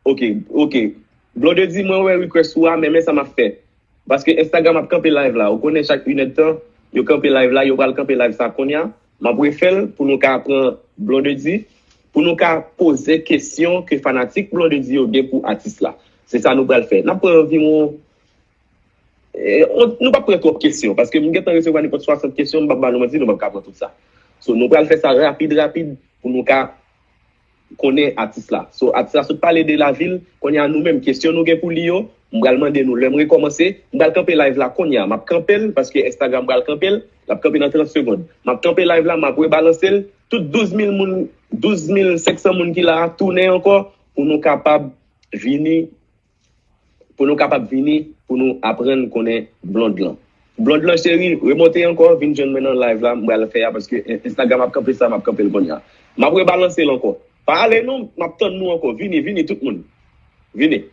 Ok, ok. Blondedy, mwen wè request ou a, men men sa m ap fè. Paske Instagram ap kanpe live la. Ou konnen chak inèdtan, yo kanpe live la, yo pral kanpe live sa kounye a. M ap refè l pou nou ka pran Blondedy, pou nou ka poze kesyon ke fanatik Blondedy yo gen pou atis la. Se sa nou pral fè. N ap pran anviwon, e, on, nou p ap pran twòp kesyon, paske m gentan resevwa nenpòt swasant kesyon, m p ap ba nou manti, nou p ap ka pran tout sa. So, nou pral fè sa rapid, rapid, pou nou ka konnen atis la. So, atis la sot pale de lavil, kounye a nou menm, kesyon nou gen pou li yo, m pral mande nou lè m rekòmanse, m pral kanpe live la kounye a, m ap kanpe l, paske Instagram pral kanpe l, l ap kanpe nan trant segonn. M ap kanpe live la, m ap rebalanse l, tout douz mil moun, douz mil senk san moun ki la a, tounen ankò, pou nou kapab vini, pou nou kapab vini, pou nou aprann konnen Blond lan. Blond lan, cheri, remonte ankò, vin jwenn mwen nan live la, m pral fè a, paske In-, Instagram ap kanpe sa, m ap kanpe l kounye a. M ap rebalanse l ankò. Pa ale non, m ap tann nou ankò. Vini, vini, tout moun. Vini.